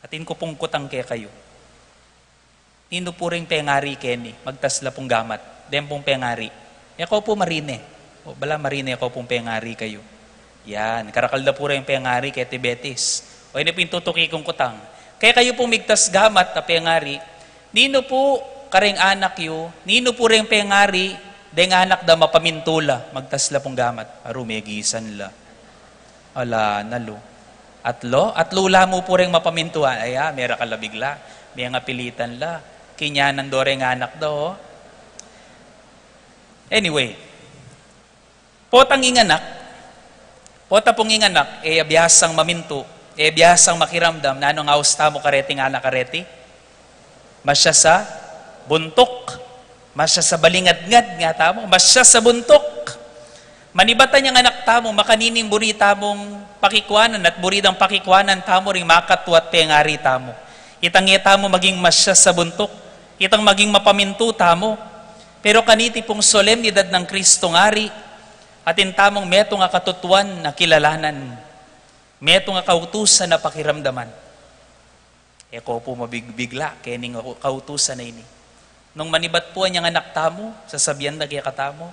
Atin ku pung kutang kekayu. Ninu pu ring pengari keni? Magtas la pung gamat. Deng pung pengari. E ko pu marine. O, bala marine ko pung pengari kayu. Yan, karakal da pu ring pengari keti Betis. O, ini pu ing tutuki kung kutang. Kekayu pung migtas gamat a pengari, ninu pu kareng anak yu, ninu pu ring pengari, deng anak da mapamintu la, magtas la pung gamat. Aru, megisan la. Ala na lu. Atlu, atlu la mu pu ring mapamintuan. Aya, merakal la bigla. Mengapilitan la. Kinyanan do reng anak da, o. Anyway, potang ing anak, pota pung ing anak, e ya biasang mamintu, e ya biasang makiramdam, nanung aus tamu kareting anak a reti? Masya sa buntuk. Masya sa balingadngad, nga tamu, masya sa buntuk. Manibatan yang anak tamu, makanini ing buri tamung pakikuanan at buri dang pakikuanan tamu ring makatwa at pengari tamu. Itang e tamu maging masya sa buntuk, itang maging mapamintu tamu. Pero kaniti pung solemnidad nang Kristong Ari, atin tamung metung a katutuan a kilalanan, metung a kautusan a pakiramdaman. E ko pu mabigbigla kening kautusan a ini. Nung manibat pu yang anak tamu, sasabian da kekatamu,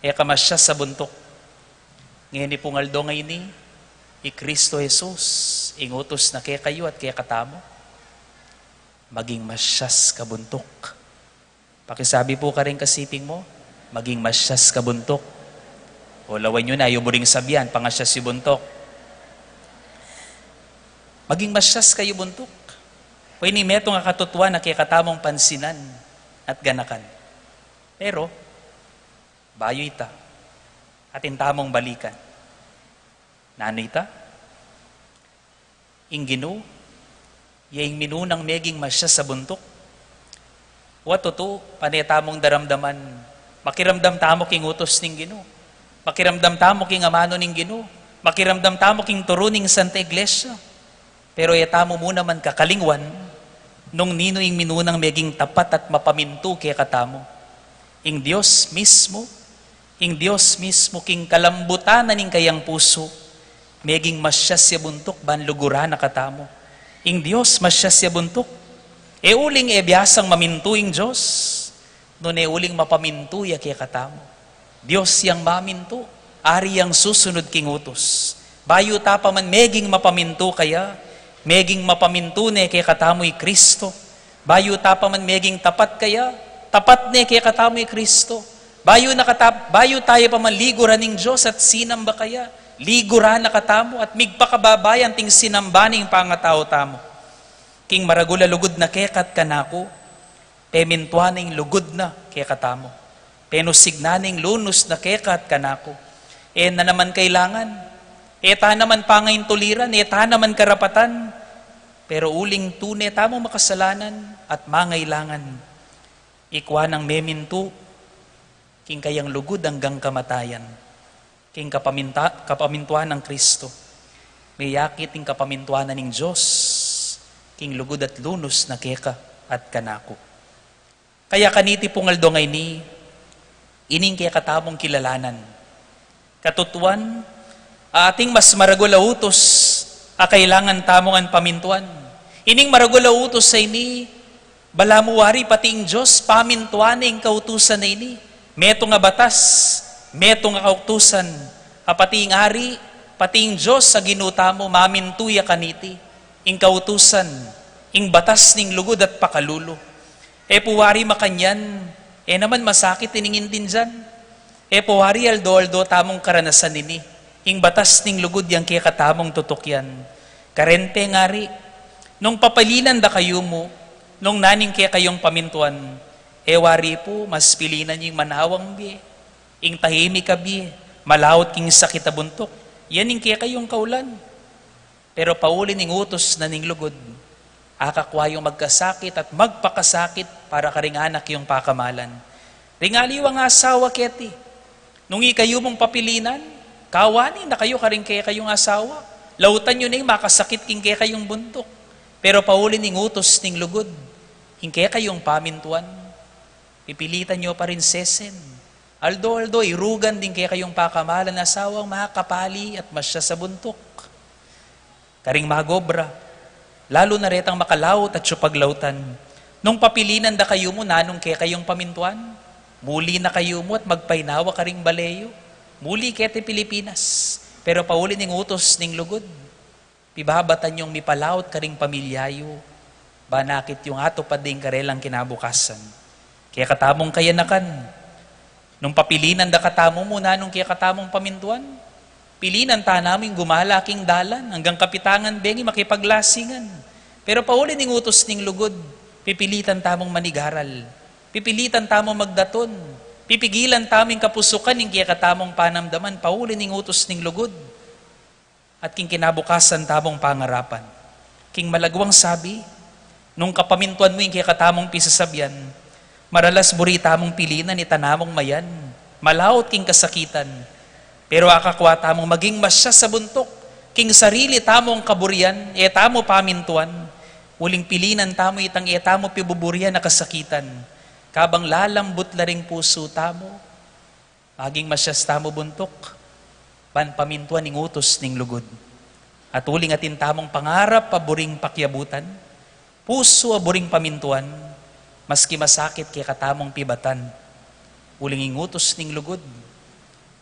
e ka masya sa buntuk. Ngeni pung aldo ngeni, i Kristo Jesus, ing utus na kekayu at kekatamu, maging masyas ka buntuk. Pakisabi pu karing kasiping mu, maging masyas ka buntuk. O lawen yu na, e yu buring sabian, pangasyas yu buntuk. Maging masyas kayu buntuk. Pwede metung a katutuan a kekatamung pansinan at ganakan. Pero, bayu ita, atin tamung balikan. Nanu ita? Ing Ginu, ya ing minunang meging masyas a buntuk. Wa tutu, pane tamung daramdaman, makiramdam tamu king utus ning Ginu. Makiramdam tamu king amanu ning Ginu. Makiramdam tamu king turu ning Santa Iglesia. Pero e tamu mu naman kakalingwan, nung ninu ing minunang meging tapat at mapamintu kekatamu. Ing Dios mismu, ing Dios mismu king kalambutan na ning kayang pusu, meging masyas ya buntuk ban luguran na katamu. Ing Dios masyas ya buntuk. E uling e biasang mamintu ing Dios, nune uling mapamintu ya kekatamu. Dios yang mamintu, Ari yang susunud king utus. Bayu ta pa man meging mapamintu kaya, meging mapamintu ne kekatamu i Kristo. Bayu ta pa man meging tapat kaya, tapat ne kekatamu i Kristo. Bayu na katap-, bayu taya pa man liguran ning Dios at sinamba kaya, liguran na katamu at migpakababa ya anting sinamba ning pangatau tamu. Ing maragul a lugud na keka at kanaku, pemintuan na ing lugud na kekatamu. Penusig na ning lunus na keka at kanaku. E na naman kailangan, e ta naman pangaintuliran, e ta naman karapatan, pero uling tune tamung makasalanan at mangailangan, ikua nang memintu king kayang lugud anggang kamatayan. King kapaminta-, kapamintuan nang Kristo, meyakit ing kapamintuan na ning Dios king lugud at lunus na keka at kanaku. Kaya kaniti pung aldo ngeni, ining kekatamung kilalanan. Katutuan, ating mas maragul a utus a kailangan tamung pamintuan. Ining maragul a utus a ini, balamu wari pati ing Dios pamintuan ne ing kautusan a ini. Metung a batas, metung a kautusan, a pati ing ari, pati ing Dios a Ginu tamu mamintu ya kaniti, ing kautusan, ing batas ning lugud at pakalulu. E pu wari makanyan, e naman masakit ining intindian. E pu wari aldo-aldo tamung karanasan ini, ing batas ning lugud yang kekatamung tutukyan. Karen pe ngari, nung papilinan da kayu mu, nung nanu ing kekayung pamintuan, e wari pu, mas pilinan yu ing manawang bie, ing tahimik a bie, malaut king sakit a buntuk, yan ing kekayung kaulan. Pero pauli ning utus na ning lugud, akakua yung magkasakit at magpakasakit para karing anak yung pakamalan. Ring aliwang asawa keti, nung ikayu mung papilinan, kawani na kayu karing kekayung asawa. Lautan yu na ing makasakit king kekayung buntuk. Pero pauli ning utus ning lugud, ing kekayung pamintuan, pipilitan yu pa rin sesen. Aldo-aldo, irugan ding kekayung pakamalan a asawang makapali at masya sa buntuk. Karing magobra, lalu na retang makalaut at siya paglautan. Nung papilinan da kayu mu, nanung kekayung pamintuan? Muli na kayu mu at magpainawa karing bale yu. Muli keti Pilipinas. Pero pauli ning utus ning lugud, pibabatan yung mipalaut karing pamilya yu, ban akit yung atupad ding karelang kinabukasan. Kekatamung kayanakan, nung papilinan da katamu mu, nanung kekatamung pamintuan? Pilinan ta namu ing gumala king dalan, anggang kapitangan bengi makipaglasingan. Pero pauli ning utus ning lugud, pipilitan tamung manigaral. Pipilitan tamung magdatun. Pipigilan tamu ing kapusukan ning kekatamung panamdaman, pauli ning utus ning lugud at king kinabukasan tamung pangarapan. King malagwang sabi, nung kapamintuan mu ing kekatamung pisasabian, maralas buri tamung pilinan itang mayan, malaut king kasakitan. Pero akakua tamung maging masya sa buntuk, king sarili tamung kaburian, e tamu pamintuan, uling pilinan tamu itang e tamu pibuburian a kasakitan, kabang lalambut la ring pusu tamu. Maging masyas tamu buntuk, ban pamintuan ing utus ning lugud. At uling atin tamung pangarap a buring pakiabutan, pusu a buring pamintuan, maski masakit kekatamung pibatan, uling ing utus ning lugud,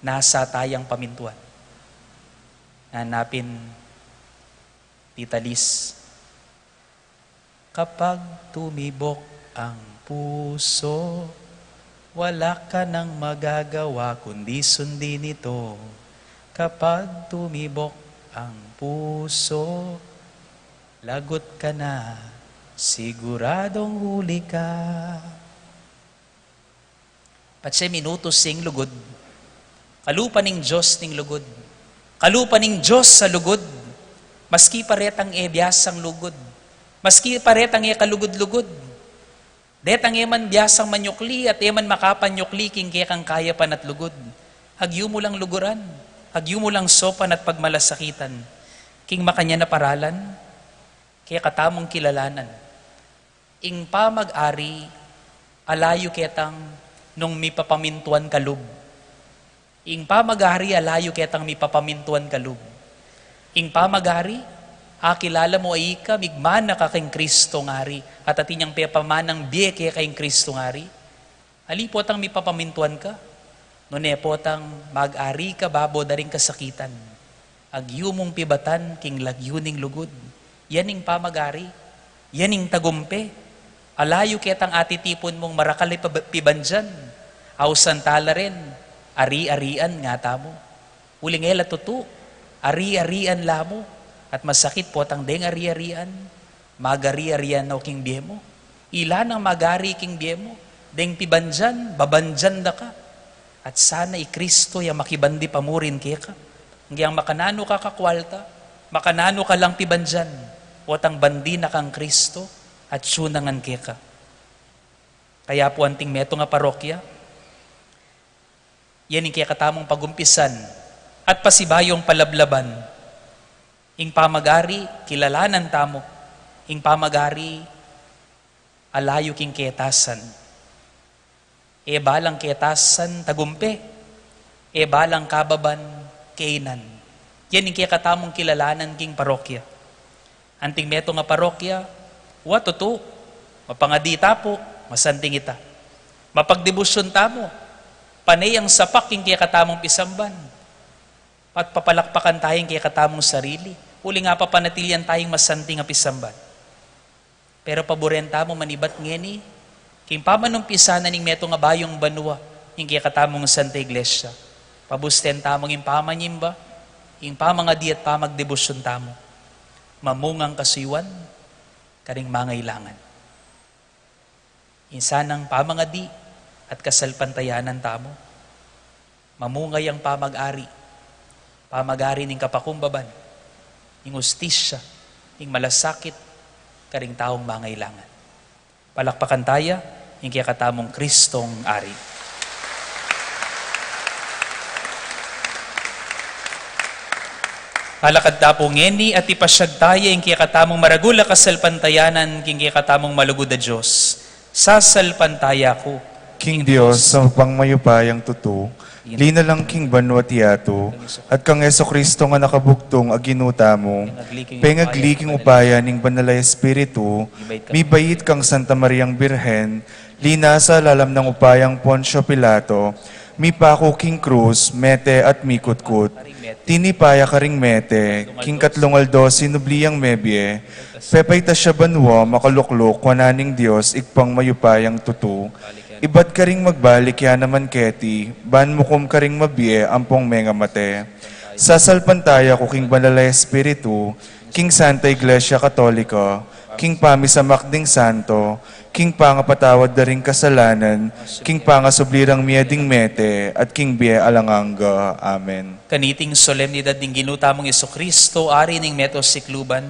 nasa tayang pamintuan. Nanapin, Tita Liz. Kapag tumibok ang puso, wala ka nang magagawa kundi sundin ito. Kapag tumibok ang puso, lagot ka na, siguradong huli ka. Patse minutos sing lugud. Kalupa ning Dios ning lugud. Kalupa ning Dios a lugud. Maski pa retang e biasang lugud. Maski pa retang e kalugud-lugud. Detang e man biasang manyukli at e man makapanyukli king kekang kayapan at lugud. Agyu mu lang luguran. Agyu mu lang sopan at pagmalasakitan. King makanyan a paralan, kekatamung kilalanan. Ing pamag-ari, ala yu ketang nung mipapamintuan ka lub. Ing pamag-ari, ala yu ketang mipapamintuan ka lub. Ing pamag-ari, akilala mu a ika, migmana ka king Kristong Ari, at atin yang pepamanang bie keka ing Kristong Ari. Ali potang mipapamintuan ka, nune potang mag-ari ka babo da ring kasakitan. Agyu mung pibatan king lagyu ning lugud. Yan ing pamag-ari. Yan ing tagumpe. Ala yu ketang atitipun mung marakal a pib-, pibandian. Ausan tala rin, ari-arian ngatamu. Uling e la tutu, ari-arian la mu. At masakit potang deng ari-arian. Magari-arian na king bie mu. Ila nang magari king bie mu. Deng pibandian, babandian da ka. At sana i Kristo ya makibandi pa murin keka. Ngyang makananu ka kakwalta, makananu ka lang pibandian, potang bandi na kang Kristo, atiu na ngan keka. Kaya pu anting metung a parokya, yan ing kekatamung pagumpisan at pasibayung palablaban. Ing pamag-ari, kilalanan tamu. Ing pamag-ari, alayu king ketasan. E balang ketasan tagumpe, e balang kababan kainan. Yan ing kekatamung kilalanan king parokya. Anting metung a parokya, wa tutu, mapangadi ta pu, masanting ita. Mapagdebusyun tamu, pane yang sapak ing kekatamung pisamban. At papalakpakan taya ing kekatamung sarili, uling apapanatilian tayang masanting a pisamban. Pero paburen tamu manibat ngeni, king pamanumpisan na ning metung a bayung banua, ing kekatamung Santa Iglesia. Pabusten tamu ing pamanyimba, ing pamangadi at pamagdebusyun tamu. Mamungang kasuyuan, karing mangailangan. Ing sanang pamangadi at kasalpantayanan tamu. Mamunga yang pamag-ari, pamag-ari ning kapakumbaban, ning ustisya, ning malasakit, karing taung mangailangan. Palakpakan taya, ing kekatamung Kristong Ari. Alakad ta pu ngeni at ipasyag taya ing kekatamung maragul a kasalpantayanan king kekatamung malugud a Dios. Sasalpantaya ku king Dios a mapagmayupayang tutu, linalang king banua at yatu, at kang Jesucristo a nakabugtung a Ginu tamu, pengagli king upaya ning Banal a Espiritu, mibait kang Santa Mariang Birhen, linasa lalam nang upayang Poncio Pilato, mipaku king krus, mete at mikutkut. Tinipa ya karing mete, king katlung aldo sinubli yang mebie, pepaitas ya banua, makalukluk wanan ning Dios, Ibpang mayupayang tutu. Ibat karing magbalik ya naman keti, ban mukum karing mabie ampong mengamate. Sasalpantaya ku king Banal a Espiritu, king Santa Iglesia Katolika, king pamisamak ding santo, king pangapatawad da ring kasalanan, king pangasubli rang mie ding mete, at king bie alang angga. Amen. Kaniting solemnidad ning Ginu tamung Jesucristo, Ari ning meto sikluban,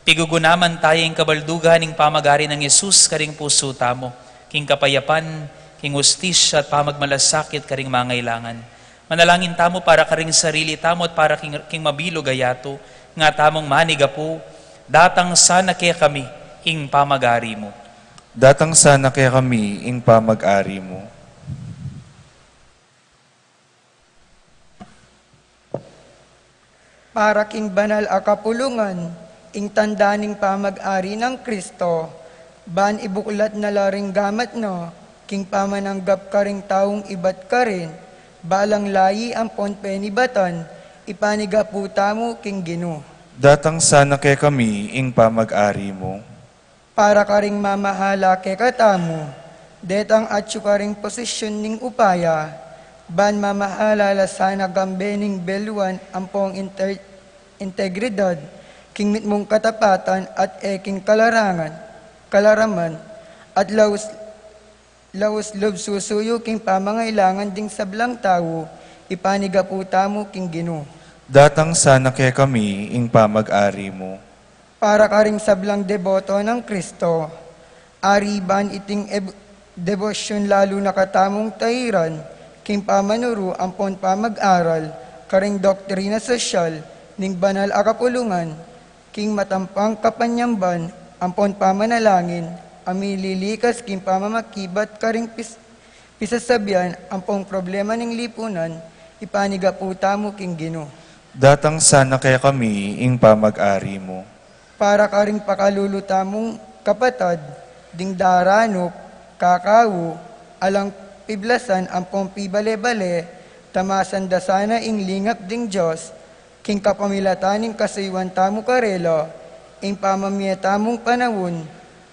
pigugunaman taya ing kabaldugan ning pamag-ari nang Jesus karing pusu tamu, king kapayapan, king ustisya at pamagmalasakit karing mangailangan. Manalangin tamu para karing sarili tamu at para king, king mabilug a yatu, nga tamung manigapu, datang sana kekami ing pamag-ari mu. Datang sana kekami ing pamag-ari mu. Para king banal a kapulungan, ing tanda ning pamag-ari nang Kristo, ban ibuklat na la ring gamat na, king pamananggap karing taung ibat karin, balang layi ampon penibatan, ipanigapu tamu king Ginu. Datang sana kekami ing pamag-ari mu. Para karing mamahala kekatamu, detang atyu karing posisyun ning upaya, ban mamahala la sana kambe ning beluan ampong inter-, integridad, king mitmung katapatan at e king kalarangan, kalaraman, at laus, laus lub susuyu king pamangailangan ding sablang tau, ipanigapu tamu king Ginu. Datang sana kekami ing pamag-ari mu. Para karing sablang deboto nang Kristo, ari ban iting eb-, debosyun lalu na katamung tairan, king pamanuru ampon pamag-aral, karing doktrina sosyal, ning banal a kapulungan, king matampang kapanyamban, ampon pamanalangin, a mililikas king pamamakibat karing pis-, pisasabian, ampong problema ning lipunan, ipanigapu tamu king Ginu. Datang sana kekami ing pamag-ari mu. Para karing pakalulu tamung kapatad, ding daranup, kakau, alang piblasan ampong pibale-bale, tamasan da sana ing lingap ding Dios, king kapamilatan ning kasuyuan tamu karela, ing pamamie tamung panaun,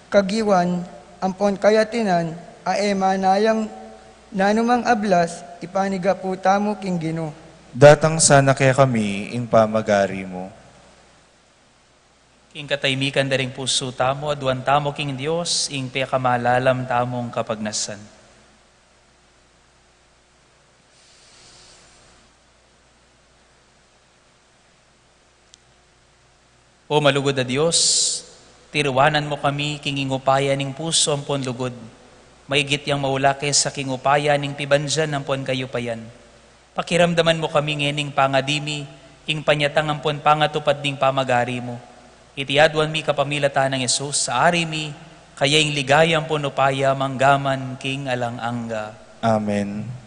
kagiwan, ampon kayatinan, a e manayang nanumang ablas, ipanigapu tamu king Ginu. Datang sana kekami ing pamag-ari mu. King katahimikan da ring pusu tamu, aduan tamu king Dios ing pekamalalam tamung kapagnasan. O malugud a Dios, tiruanan mu kami king ing upaya ning pusu ampon lugud, maigit yang maula kesa king upaya ning pibandian ampon kayupayan. Pakiramdaman mu kami ngening pangadi mi ing panyatang ampon pangatupad ning pamagari mu. Iti aduan mi kapamilatan nang Jesus a Ari mi, kaya ing ligaya ampon upaya manggaman king alang angga. Amen.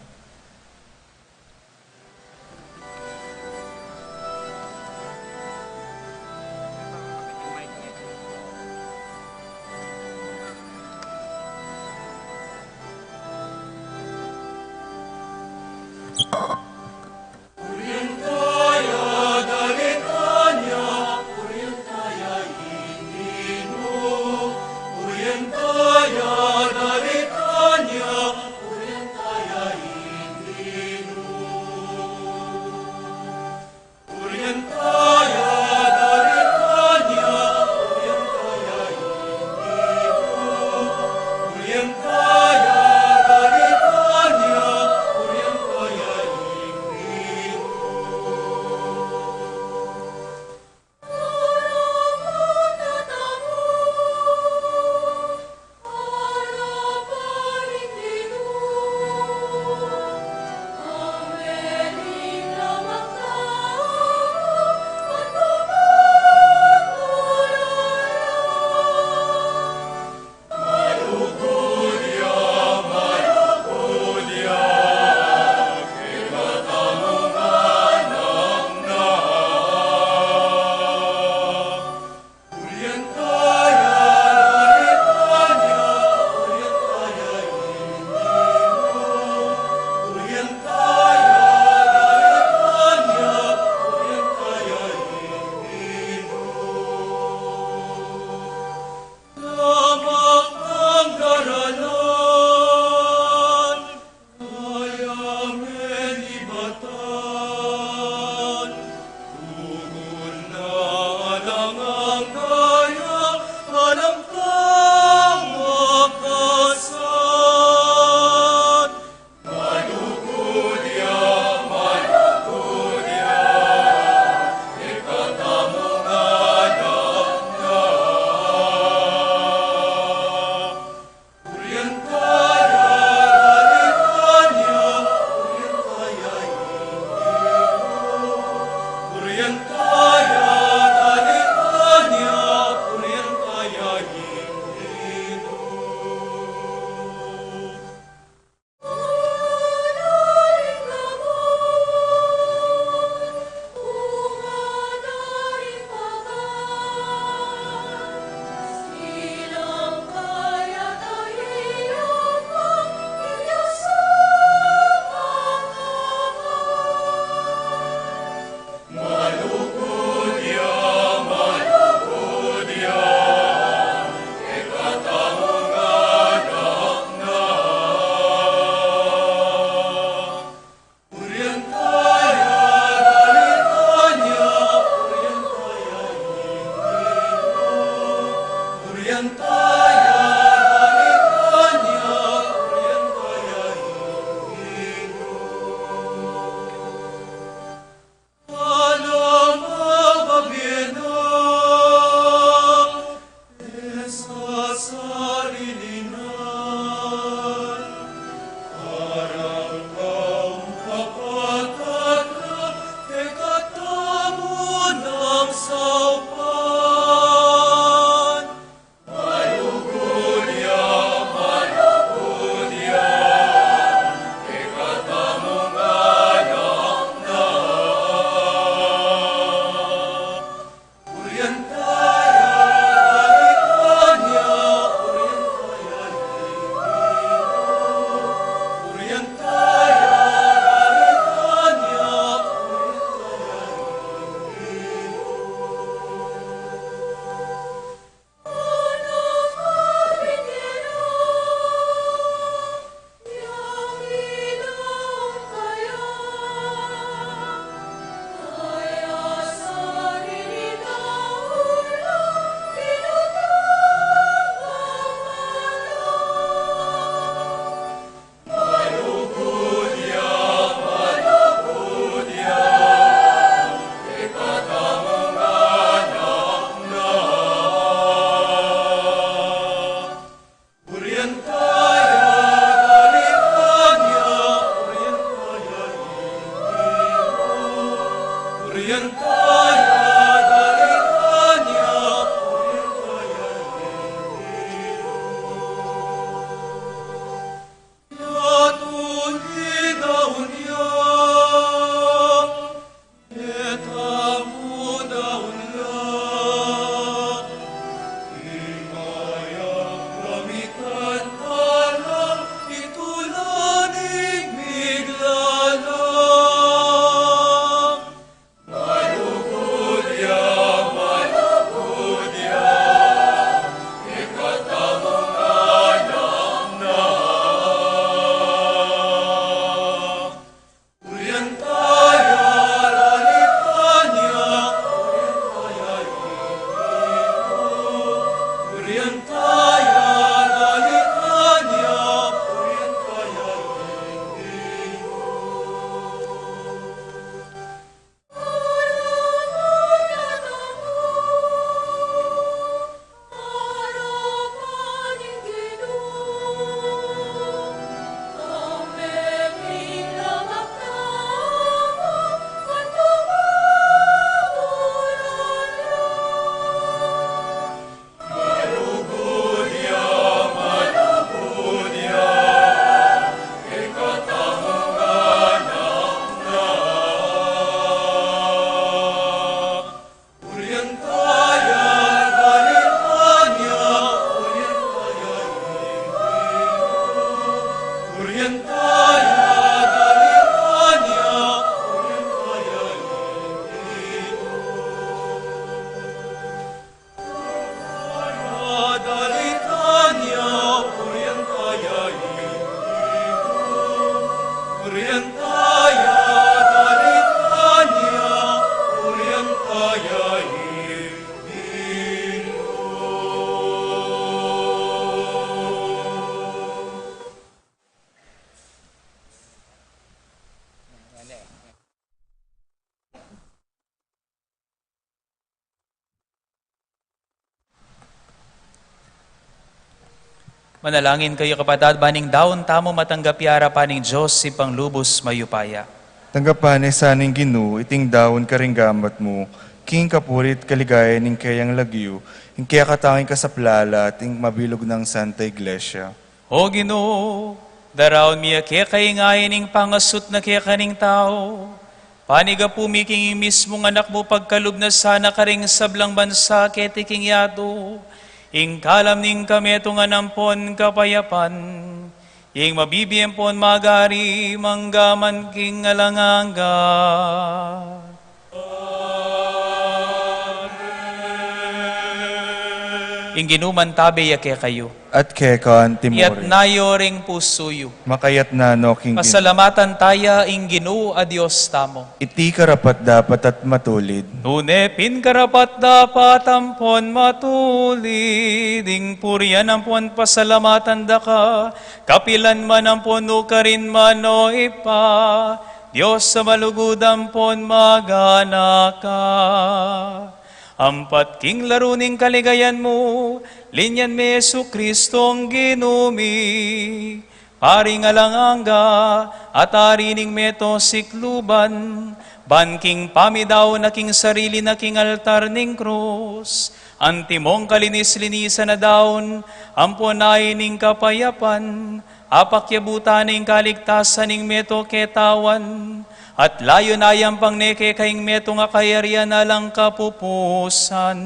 Manalangin kayu, kapatad, ban ing daun tamu matanggap ya arapan ning Dios Ibpang lubus mayupaya. Tanggapan na sa ning Ginu iting daun karing gamat mu, king kapurian at kaligayan ning keyang lagyu, ing kekatang kasaplalan at ing mabilug nang Santa Iglesia. O Ginu, daraun mi ya keka ing ain ning pangasut na keka ning tau. Panigapu mi king ing mismung Anak mu pagkalub na sana karing sablang bansa keti king yatu, ing kalam ning kametungan ampon kapayapan, ing mabibie ampon magari mangga man king alang angga. Ing Ginu mantabe ya kekayu. At keka antimurin. Iyatas yu ring pusu yu. Makayatas no king Ginu. Pasalamatan taya ing Ginu a Dios tamu. Iti karapat-dapat at matulid. Tune pin karapat-dapat ampon matulid ing purian ampon pasalamatan da ka, kapilan man ampon nukarin man, o Ibpa, Dios a malugud ampon maganaka. Ampat king laru ning kaligayan mu, linyan mi Jesucristong Ginu mi, Paring alang angga, at Ari ning meto sikluban, ban king pamidaun na king sarili na king altar ning krus, antimong kalinis-linisan a daun, ampon ain ning kapayapan, apakyabutan ing kaligtasan ning meto ketawan, at layun ayampang ne keka ing metung a kayarian alang kapupusan.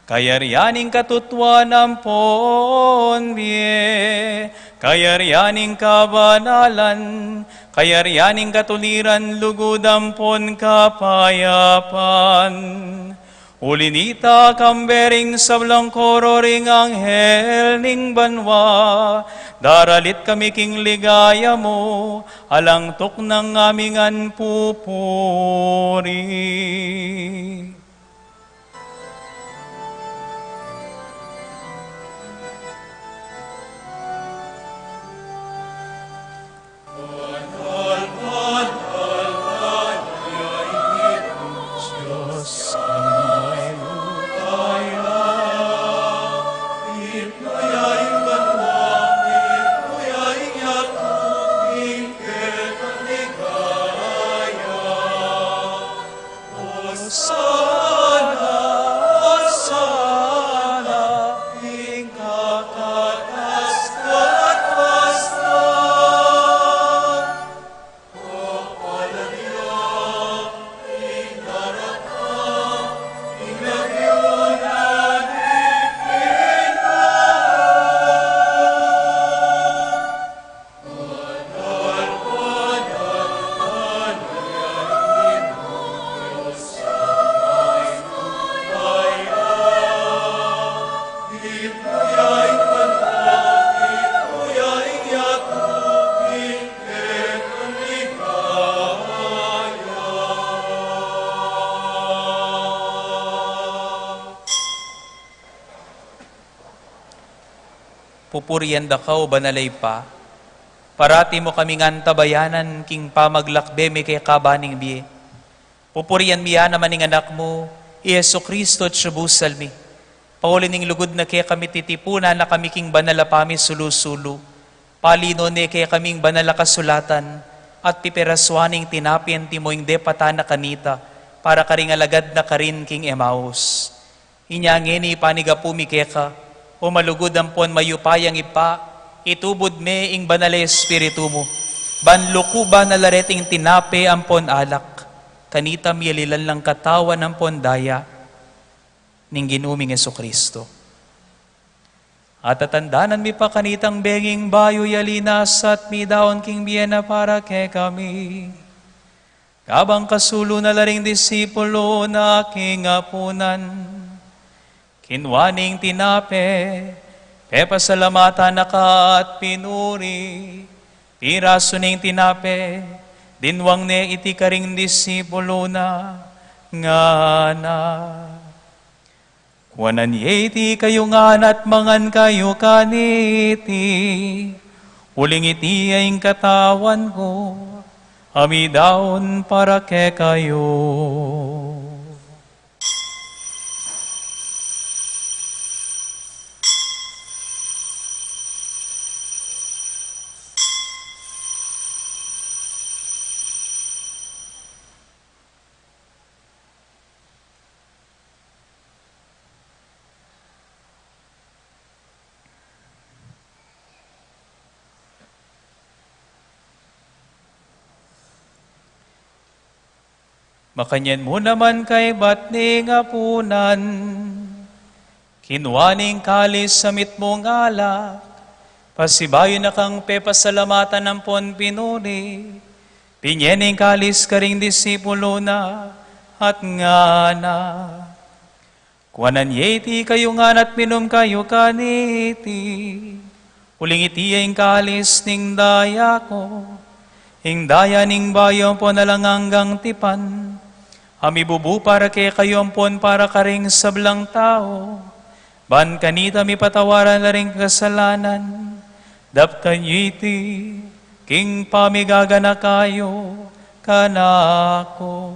Kayarian ning katutuan ampon bie, kayarian ning kabanalan, kayarian ning katuliran, lugud ampon kapayapan. Uli nita, kambe ring sablang koro ring anghel ning banua, daralit kami king ligaya mu, alang tuknang ngaming pupuri. Hosanna, Hosanna, ing kakatas-katas na. Kapalad ya ing daratang, ing lagyu na ning Ginu. Pupurian da ka, o Banal a Ibpa, parati mu kaming antabayanan king pamaglakbe mi keka ban ning bie. Pupurian mi ya naman ing Anak mu, i Jesucristo, atyabusal mi. Pauli ning lugud na kekami, titipunan na kami king banal a pamisulu-sulu. Palinuan ne kekami ing banal a kasulatan, at pipirasuan ing tinape antimo ing depatan na kanita, para karing alagad na karin king Emmaus. Inya ngeni panigapu mi keka, o malugud ampon mayupayang Ibpa, itubud me ing Banal a Espiritu mu, ban lukuban na la reting tinape ampon alak, kanita miyalilan lang katawan ampon daya ning Ginu ming Jesucristo. At tatandanan mi pa kanitang benging bayu ya linasat mi daun king bie na para kekami. Kabang kasulu na la ring disipulu na king apunan, kinua ne ing tinape, pepasalamatan na ka at pinuri, Pirasu ne ing tinape, dinwang ne iti karing disipulu na, ngana: Kuanan ye iti kayu ngan at mangan kayu kaniti, uling iti ya ing katawan ku, a midaun para kekayu. Makanyan mu naman kaybat ning apunan, kinua ne ing kalis a mitmung alak, pasibayu na kang pepasalamatan ampon pinuri, binye ne ing kalis karing disipulu na, at ngana: Kuanan ye iti kayu ngan at minum kayu kaniti, uling iti ya ing kalis ning daya ku, ing daya ning bayu ampon alang anggang tipan, a mibubu para kekayu ampon para karing sablang tau, ban kanita mipatawaran la ring kasalanan. Daptan yu iti king pamigaganaka yu kanaku.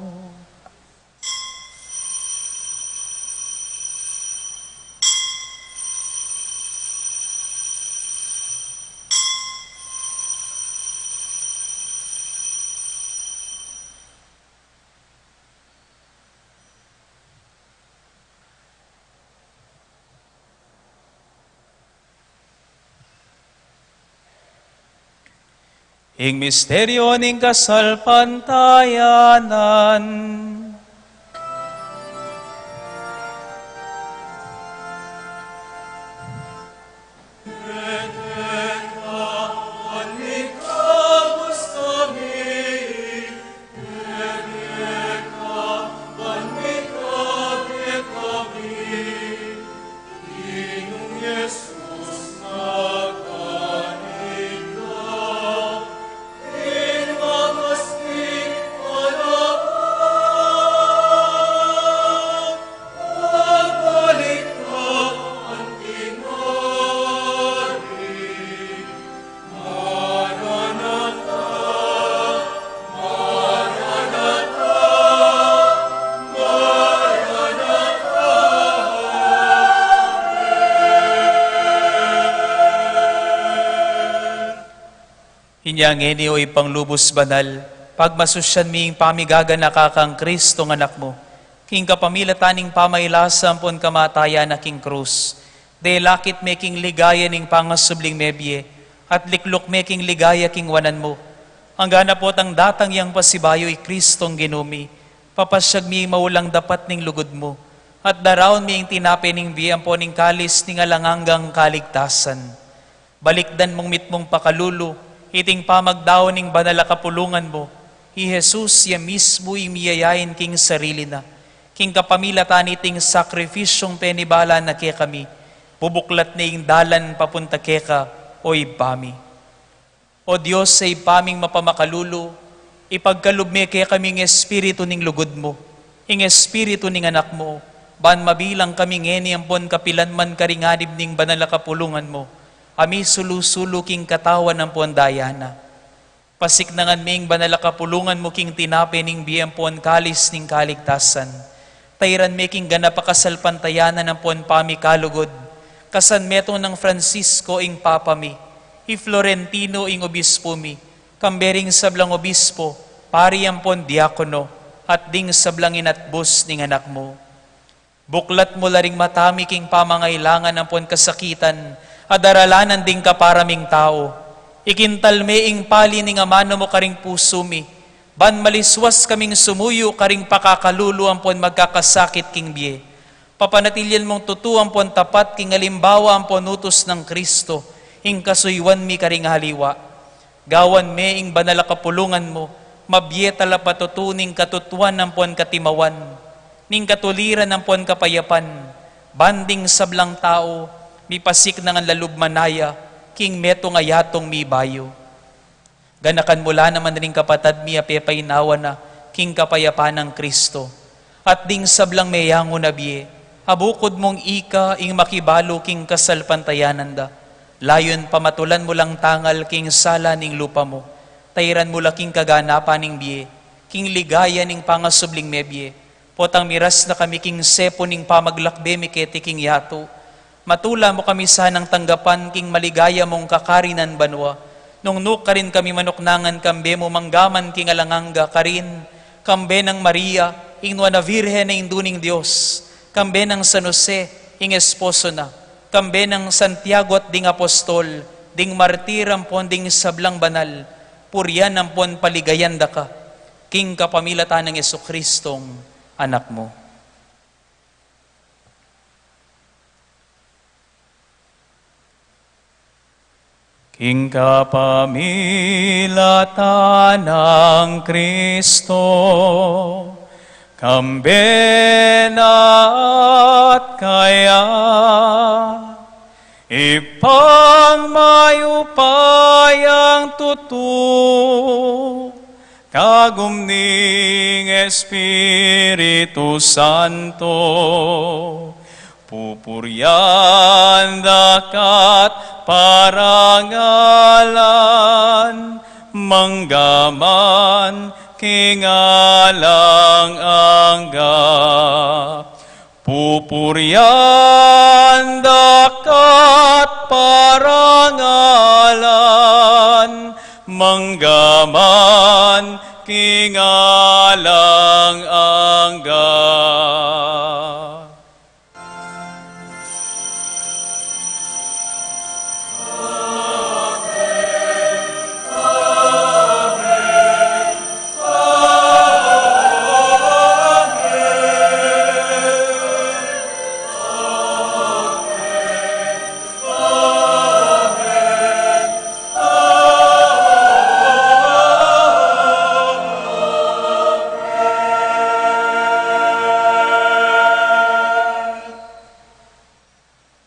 Ing misteryu ning kasalpantayanan. Inya ngeni, o Ibpang lubus banal, pagmasusyan mi ing pamigaganaka kang Kristong Anak mu, king kapamilatan ning pamailasa ampon kamatayan na king krus. Delakit me king ligaya ning pangasubling mebie, at likluk me king ligaya king wanan mu. Anggang potang datang yang pasibayu i Kristong Ginu mi, papasyag mi maulang dapat ning lugud mu, at daraun mi ing tinape ning bie ampon ing kalis ning alang anggang kaligtasan. Balikdan mung mitmung pakalulu iting pamagdaun ning banal a kapulungan mu, i Jesus ya mismu ing miyayain king sarili na, king kapamilatan niting sakripisyung penibala na kekami, bubuklat ne ing dalan papunta keka, o Ibpa mi. O Dios, a Ibpa ming mapamakalulu, ipagkalub me kekami ing espiritu ning lugud mu, ing espiritu ning Anak mu, ban mabilang kami ngeni ampon kapilan man karing anib ning banal a kapulungan mu, a misulu-sulu king katawan ampon daya na. Pasiknangan me ing banal a kapulungan mu king tinape ning bie ampon kalis ning kaligtasan. Tairan me king ganap a kasalpantayanan ampon pamikalugud, kasan metung nang Francisco ing Papa mi, i Florentino ing Obispo mi, kambe ring sablang obispo, pari ampon diakono, at ding sablang inatbus ning Anak mu. Buklat mu la ring mata mi king pamangailangan ampon kasakitan a daralanan ding kapara ming tau. Ikintal me ing pali ning amanu mu karing pusu mi, ban maliswas kaming sumuyu karing pakakalulu ampon magkakasakit king bie. Papanatilian mung tutu ampon tapat king alimbawa ampon utus nang Kristo, ing kasuyuan mi karing aliwa. Gawan me ing banal a kapulungan mu, mabie talapatutu ning katutuan ampon katimawan, ning katuliran ampon kapayapan, ban ding sablang tau, mipasiknangan la lub manaya, king metung a yatung mibayu. Ganakan mu la naman ring kapatad mi a pepainawa na king kapayapan nang Kristo. At ding sablang meyangu na bie, abukud mung ika ing makibalu king kasalpantayanan da. Layun pamatulan mu lang tangal king sala ning lupa mu. Tairan mu la king kaganapan ning bie, king ligaya ning pangasubling mebie. Potang miras na kami king sepu ning pamaglakbe mi keti king yatu. Matula mu kami sanang tanggapan king maligaya mung kakarinan banua. Nung nu karin kami manuknangan kambe mu manggaman king alang angga karin, kambe nang Maria, ing nuan a Virgen a Indu ning Dios, kambe nang San Jose, ing esposo na, kambe nang Santiago at ding apostol, ding martir ampon ding sablang banal, purian ampon paligayan da ka, king kapamilatan nang Jesucristong Anak mu. King kapamilatan nang Kristo, kambe na at kaya, Ibpang mayupayang tutu, kagum ning Espiritu Santo, pupurian da ka't parangalan, manggaman king alang angga. Pupurian da ka't parangalan, manggaman king alang angga.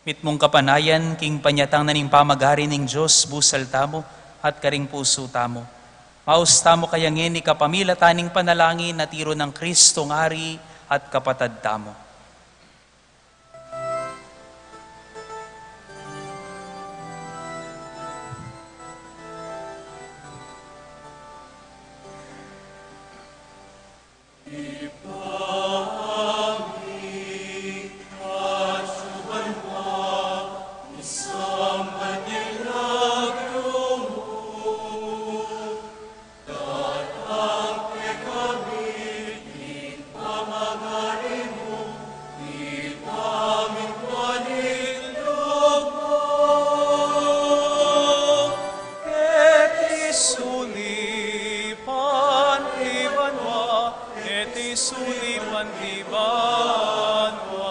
Mitmung kapanayan king panyatang na ning pamagari ning Dios, busal tamu at karing pusu tamu. Maus tamu kaya ngeni kapamilatan ning panalangin a tiru nang Kristong Ari at Kapatad tamu. Sulip anti banua, eti sulip anti banua.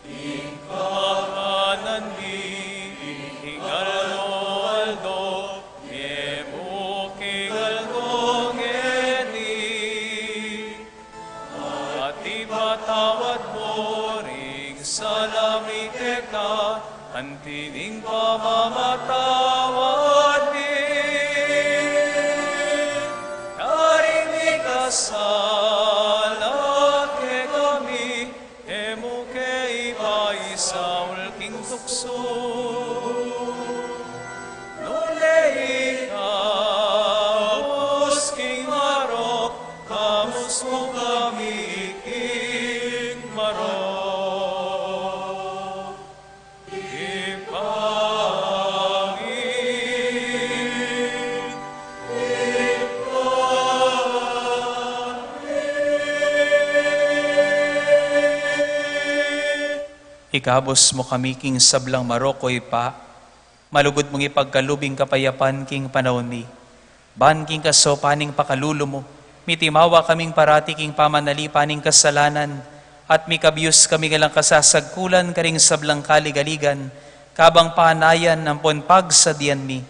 Ing kakanan mi king aldo-aldo, ibie mu king aldo ngeni. At ipatawad mu ring sala mi keka, anti ning pamamatawad mi karing mikasala kekami, e mu ke ipaisaul king tuksu, nune ikabus king marok, kabus mu kami king marok. Ibpa mi, Ibpa mi. Ikabus mu kami king sablang marok, o Ibpa, malugud mung ipagkalub ing kapayapan king panaun mi. Ban king kasaupan ning pakalulu mu, mitimawa kaming parati king pamanalipan ning kasalanan, at mikabius kami king alang kasasagkulan karing sablang kaligaligan, kabang panayan ampon pagsadyan mi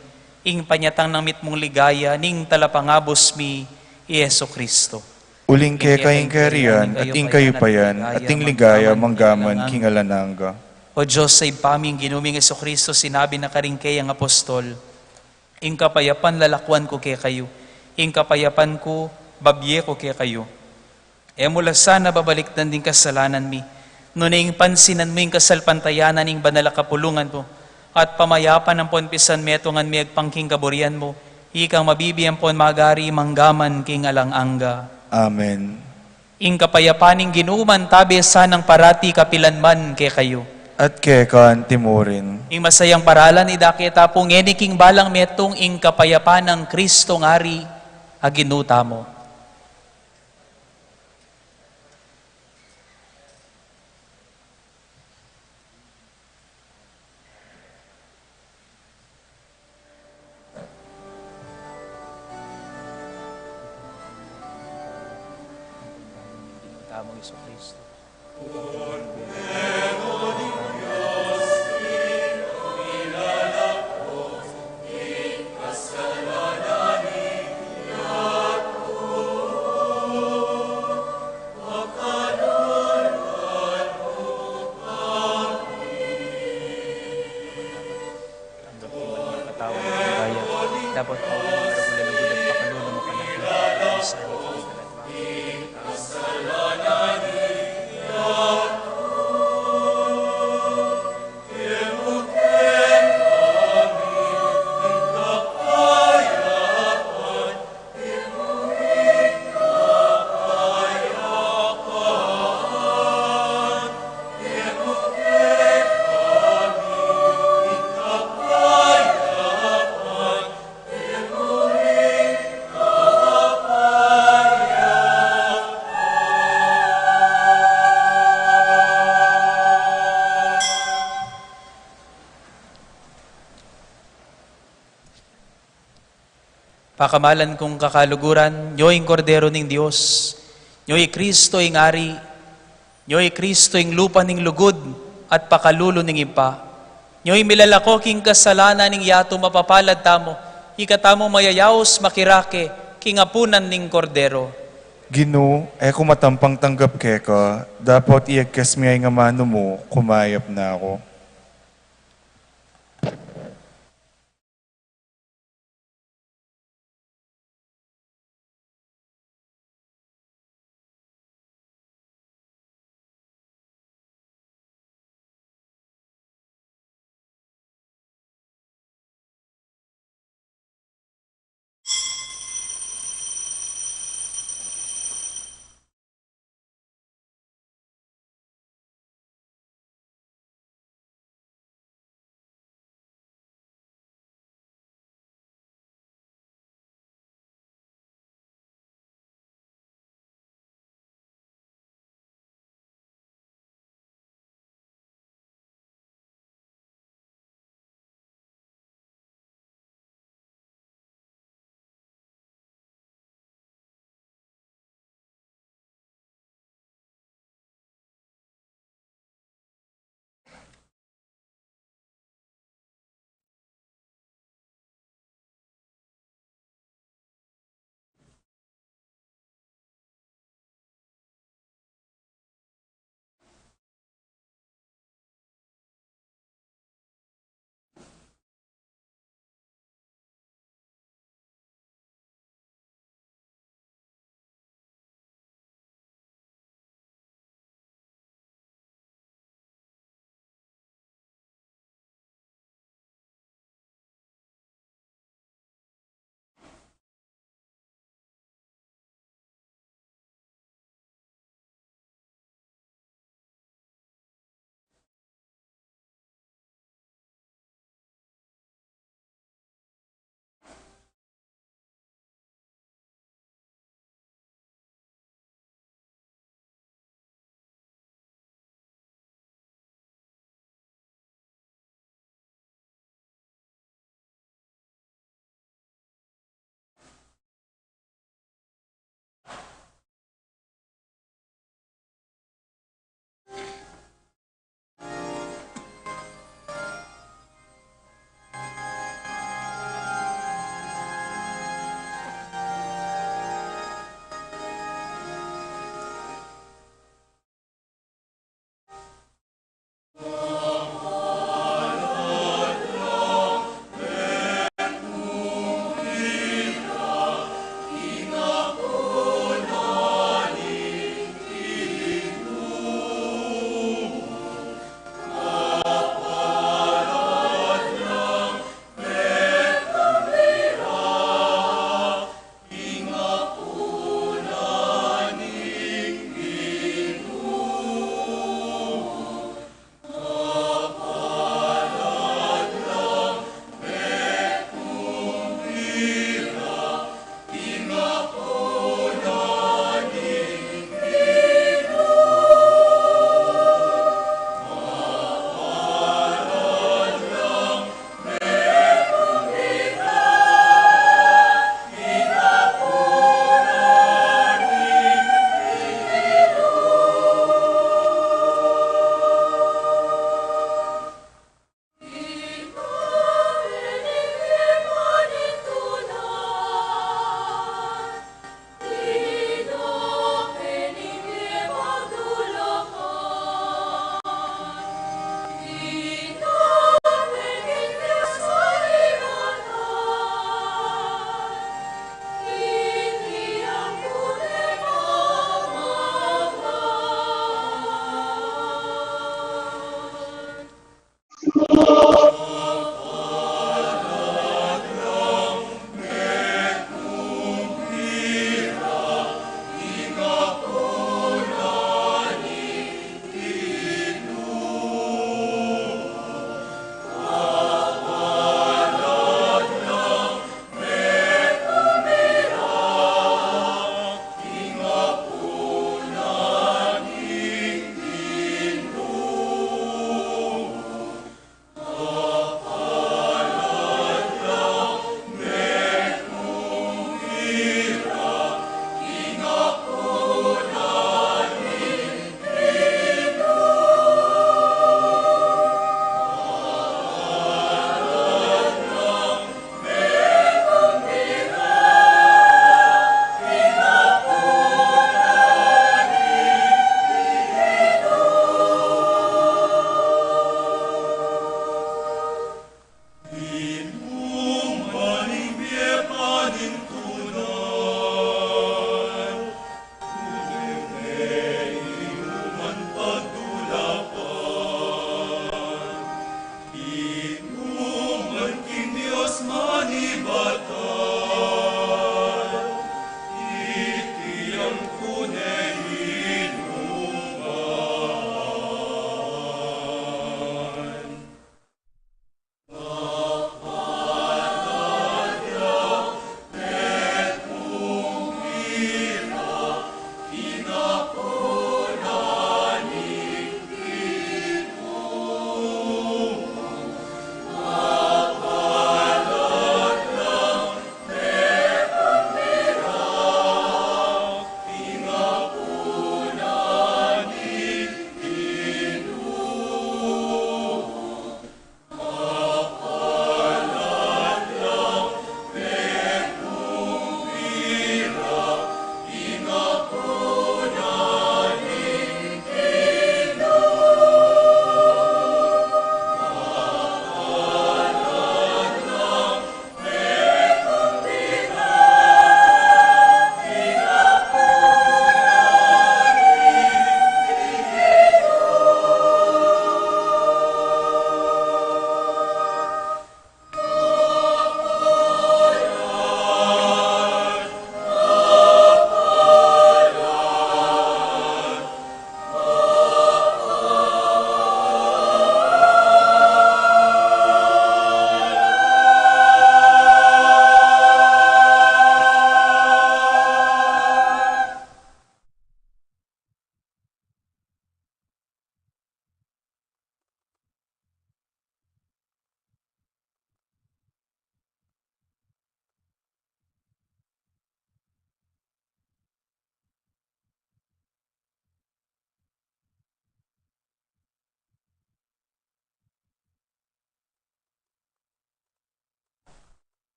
ing panyatang nang mitmung ligaya ning Talapangabus mi, i Jesucristo. Uling keka ing kayarian, at ing kayupayan, at ing ligaya, manggaman king alang angga. O Dios a Ibpa mi, ing Ginu ming Jesucristo, sinabi na karing keyang apostol, Ing kapayapan lalakwan ku kekayu, ing kapayapan ku babie ku kekayu. E mu la sana babalikdan ding kasalanan mi, nune ing pansinan mu ing kasalpantayanan ning banal a kapulungan mu, at pamayapan ampon pisanmetungan mi agpang king kaburian mu, ikang mabibie ampon magari mangga man king alang angga. Amen. Ing kapayapan ning Ginu mantabe sanang parati kapilan man kekayu. At keka antimurin. Ing masayang paralan idake ta pu ngeni king balang metung, ing kapayapan nang Kristong Ari a Ginu tamu. Tamang Jesucristo. Tanggap mo ang patawad ng ligaya. Dapat mo ang maragul a lugud at pakalulu mo kami. Sa Pakamalan kung kakaluguran, nyo ing Kordero ning Dios, nyo i Kristo ing Ari, nyo i Kristo ing lupa ning lugud at pakalulu ning Ibpa, nyo i milalako king kasalanan ning yatu. Mapapalad tamu, ika tamu mayayaus makirake king apunan ning Kordero. Ginu, e ku matampang tanggap keka, dapot iyagkas me ing amanu mu, kumayap na ku.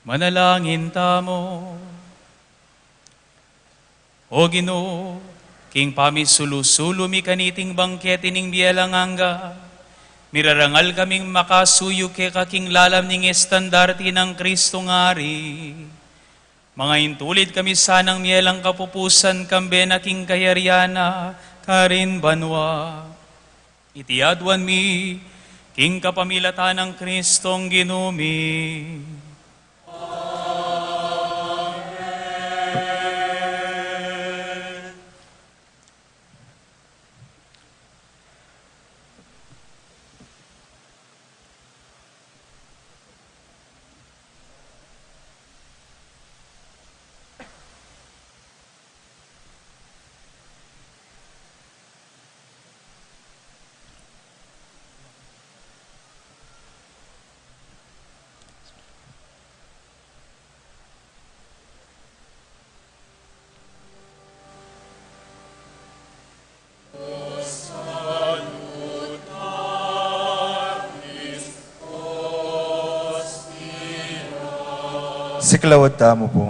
Manalangin tamu. O Ginu, king pamisulu-sulu mi kaniting bangkete ning bie alang angga, mirarangal kaming makasuyu keka king lalam ning estandarte nang Kristong Ari. Mangaintulid kami sanang mie lang kapupusan kambe na king kayarian na karin banua. Iti aduan mi king kapamilatan nang Kristong Ginu mi. Siklaud tamu pu.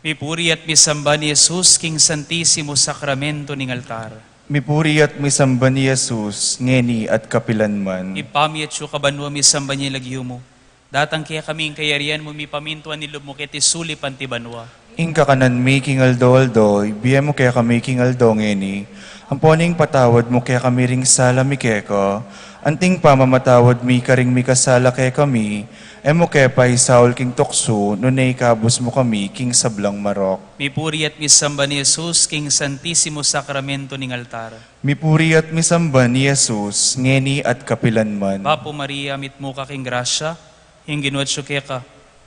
Mipuri at misamban i Jesus king Santisimo Sakramento ning altar. Mipuri at misamban i Jesus, ngeni at kapilan man. Ibpa mi atsu ka banua, misamban ya ing lagyu mu. Datang kekami ing kayarian mu, mipamintuan ing lub mu keti sulip anti banua. Ing kakanan mi king aldo-aldo, ibie mu kekami king aldo ngeni. Ampon ipatawad mu kekami ring sala mi keka, anti ing pamamatawad mi karing mikasala kekami. E mu ke paisaul king tuksu, nune ikabus mu kami king sablang marok. Mipuri at misamban i Jesus king Santisimo Sakramento ning altar. Mipuri at misamban i Jesus, ngeni at kapilan man. Bapu Maria, mitmu ka king grasya, ing Ginu atsu keka.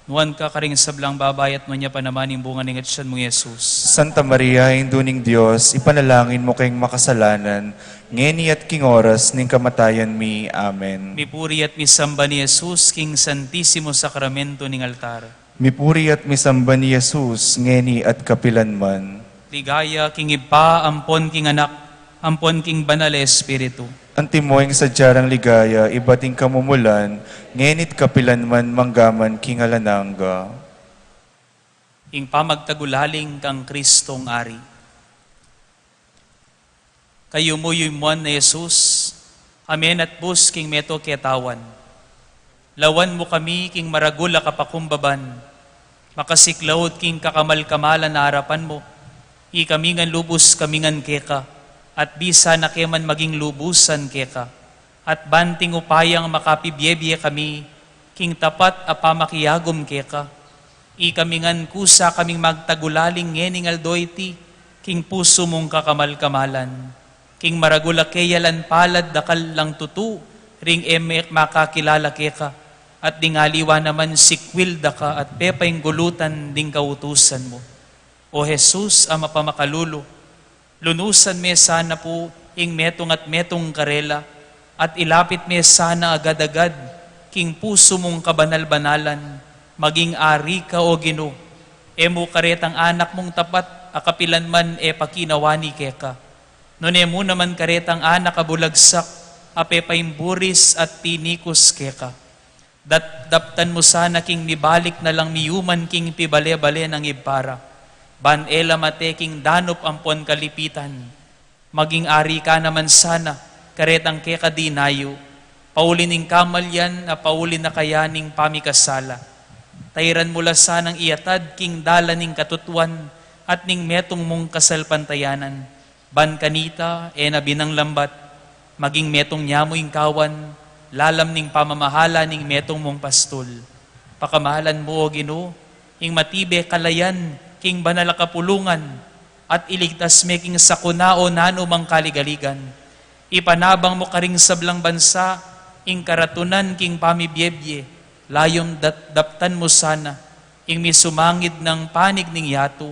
Nuan ka karing sablang babai at nuan ya pa naman ing bunga ning atian mu, i Jesus. Santa Maria, Indu ning Dios, ipanalangin mu keng makasalanan, ngeni at king oras ning kamatayan mi. Amen. Mipuri at misamban i Jesus king Santisimo Sakramento ning altar. Mipuri at misamban i Jesus, ngeni at kapilan man. Ligaya king Ibpa, ampon king Anak, ampon king Banal a Espiritu. Antimo ing sadya rang ligaya, ibat ing kamumulan, ngeni't kapilan man, manggaman king alang angga. Ing pamagtagulaling kang Kristong Ari. Kayumu yu muan a Jesus, a menatbus king meto ketawan. Lawan mu kami king maragul a kapakumbaban, makasiklaud king kakamal-kamalan a arapan mu, ikami ngan lubus kami ngan keka, at bisa na ke man maging lubusan keka, at banting upayang makapibie-bie kami king tapat a pamakiagum keka. Ikami ngan kusa kaming magtagulaling ngening aldo iti, king pusu mung kakamal-kamalan. King maragul a keya lan palad dakal lang tutu, ring e me-, makakilala keka, at ding aliwa naman sikwil da ka at pepainggulutan ding kautusan mu. O Jesus a mapamakalulu, lunusan me sana pu ing metung at metung karela, at ilapit me sana agad-agad king pusu mung kabanal-banalan, maging ari ka, o Ginu, e mu karetang anak mung tapat a kapilan man e pakinawani keka. Nune mu naman karetang anak a bulagsak a pepaimburis at tinikus keka. Dat-, daptan mu sana king mibalik na lang miyuman king pibale-bale nang Ibpa ra, ban e la mate king danup ampon kalipitan. Maging ari ka naman sana, karetang keka dinayu, pauli ning kamalyan a pauli na kaya ning pamikasala. Tairan mu la sanang iatad king dalan ning katutuan at ning metung mung kasalpantayanan. Ban kanita, e na binanglambat, maging metung nya mu ing kawan, lalam ning pamamahala ning metung mung pastul. Pakamalan mu, o Ginu, ing matibe kalayan king banal a kapulungan, at iligtas me king sakuna o nanu mang kaligaligan. Ipanabang mu karing sablang bansa ing karatunan king pamibiebie, layun dat-, daptan mu sana ing misumangid nang panig ning yatu,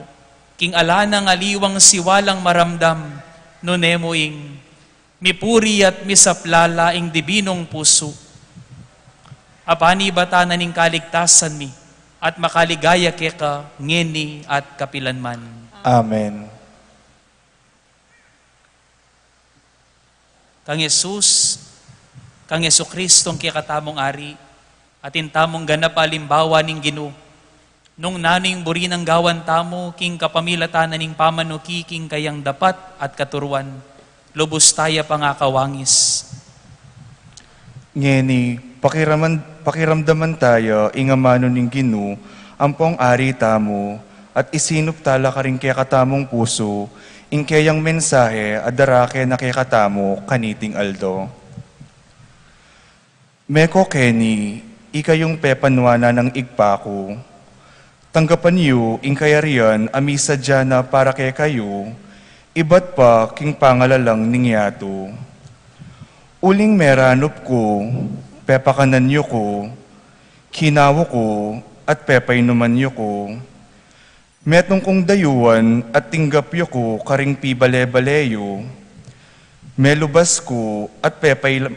king ala nang aliwang siwalang maramdam, nune mu ing mipuri at misaplala ing dibinung pusu. Apanibatan na ning kaligtasan mi, at makaligaya keka ngeni at kapilan man. Amen. Kang Jesus, kang Jesucristo, ing kekatamung Ari, at ing tamung ganap a alimbawa ning Ginu, nung nanu ing buri nang gawan tamu, king kapamilatan na ning pamanuki king kayang dapat at katuruan, lubus taya pang akawangis. Ngeni, pakiraman-, pakiramdaman taya ing amanu ning Ginu, ampong Ari tamu, at isinup tala karing kekatamung pusu, ing keyang mensahe a darake na kekatamu kaniting aldo. Meko keni, ikayung pepanuanan nang Ibpa ku. Tanggapan yu ing kayarian a misadya na para kekayu, ibat pa king pangalalang ning yatu. Uling meranup ku, pepakanan yu ku, kinawu ku, at pepainuman yu ku. Metung kung dayuan at tinggap yu ku karing pibale-bale yu. Melubas ku at pepay-,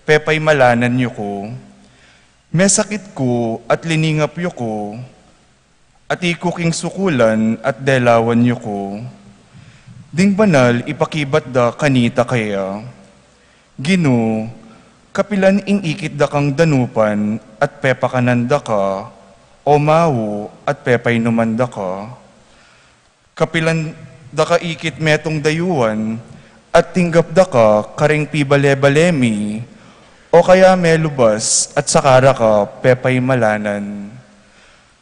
pepaimalanan yu ku. Mesakit ku at liningap yu ku. Ati ku king sukulan at delawan yu ku. Ding banal ipakibat da kanita kaya. Ginu, kapilan ing ikit da kang danupan at pepakanan da ka, o mawu at pepainuman da ka? Kapilan da ka ikit metung dayuan at tinggap da ka karing pibale-bale mi, o kaya melubas at saka ra ka pepaimalanan?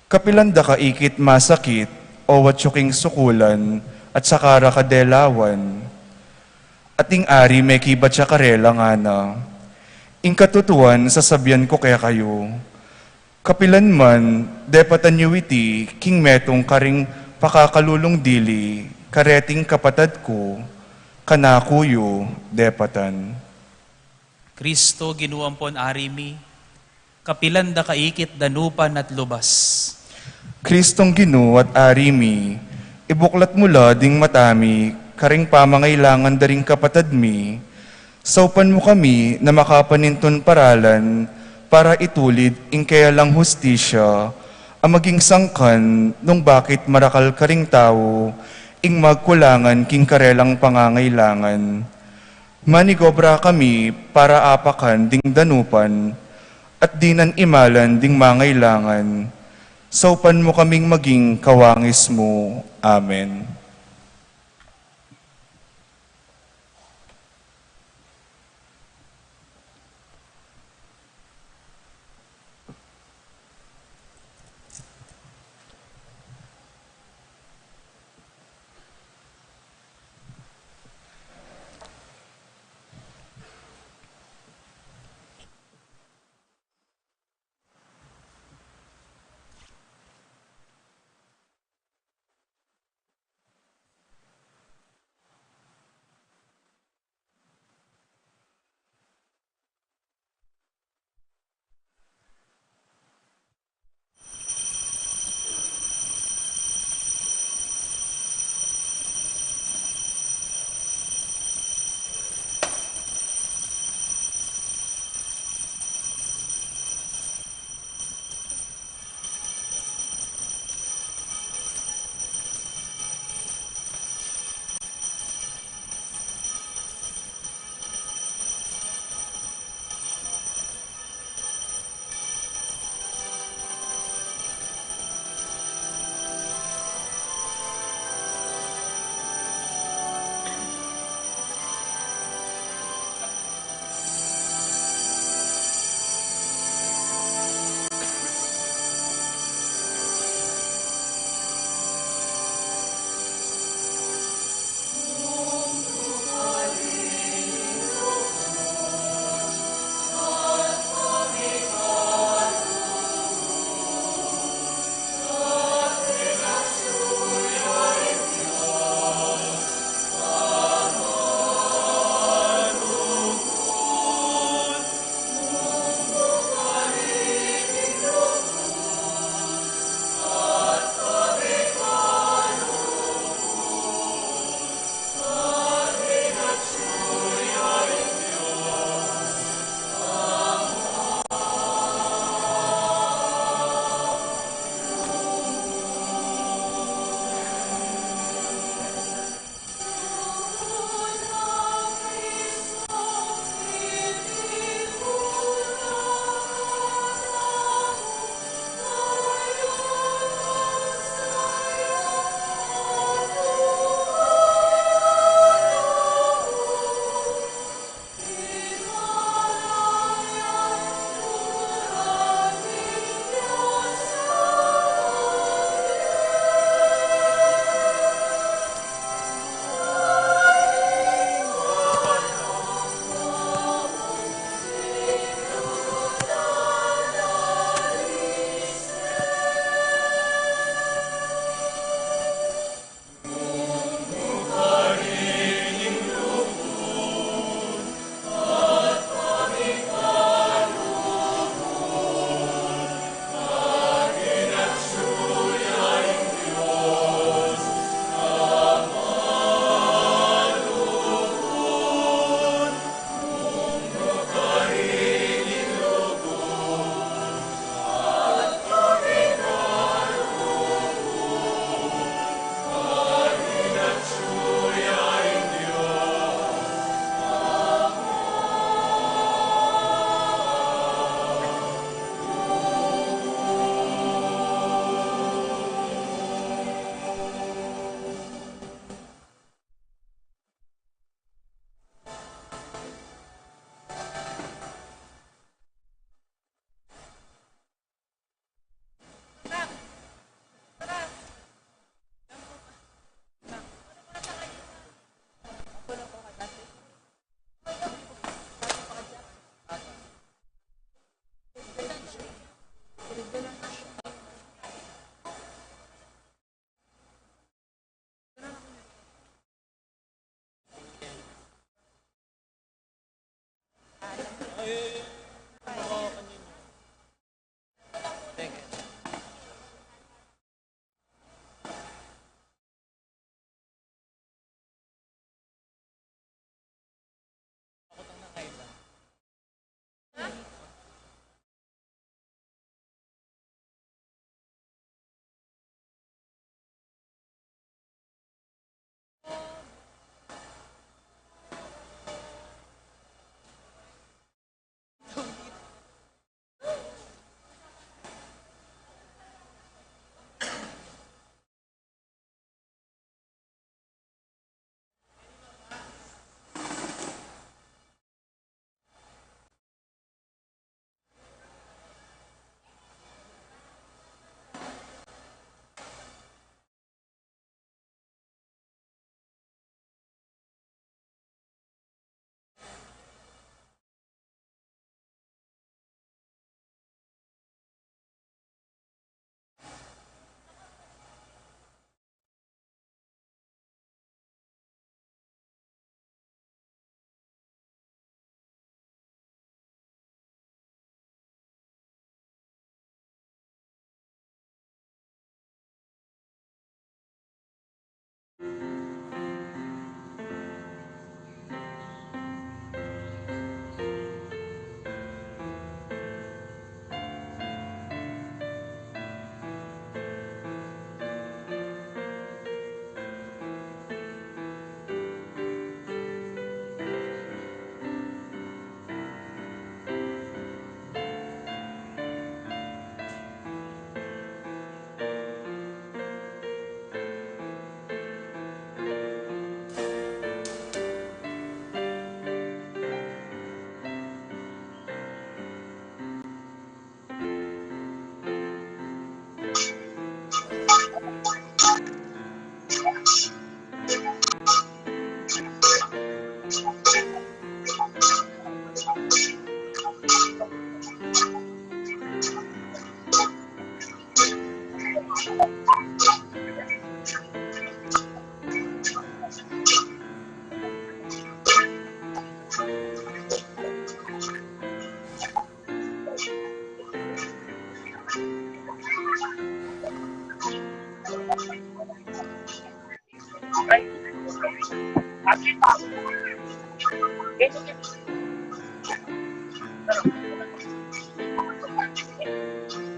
Kapilan da ka ikit masakit, o watsu king sukulan, at saka ra ka delawan? Ating Ari mekibat ya karela ngana, ing katutuan sasabian ku kekayu, kapilan man depatan yu iti king metung karing pakakalulung dili kareting kapatad ku, kanaku yu depatan. Kristo, Ginu ampon Ari mi, kapilan da ka ikit danupan at lubas? Kristong Ginu at Ari mi, ibuklat mu la ding mata mi karing pamangailangan da ring kapatad mi. Saupan mu kami na makapanintun paralan para itulid ing keya lang hustisya a maging sangkan nung bakit marakal karing tau ing magkulangan king karelang pangangailangan. Manigobra kami para apakan ding danupan at dinan imalan ding mangailangan. Saupan mu kaming maging kawangis mu. Amen.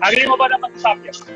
Agree mo ba naman sa subject?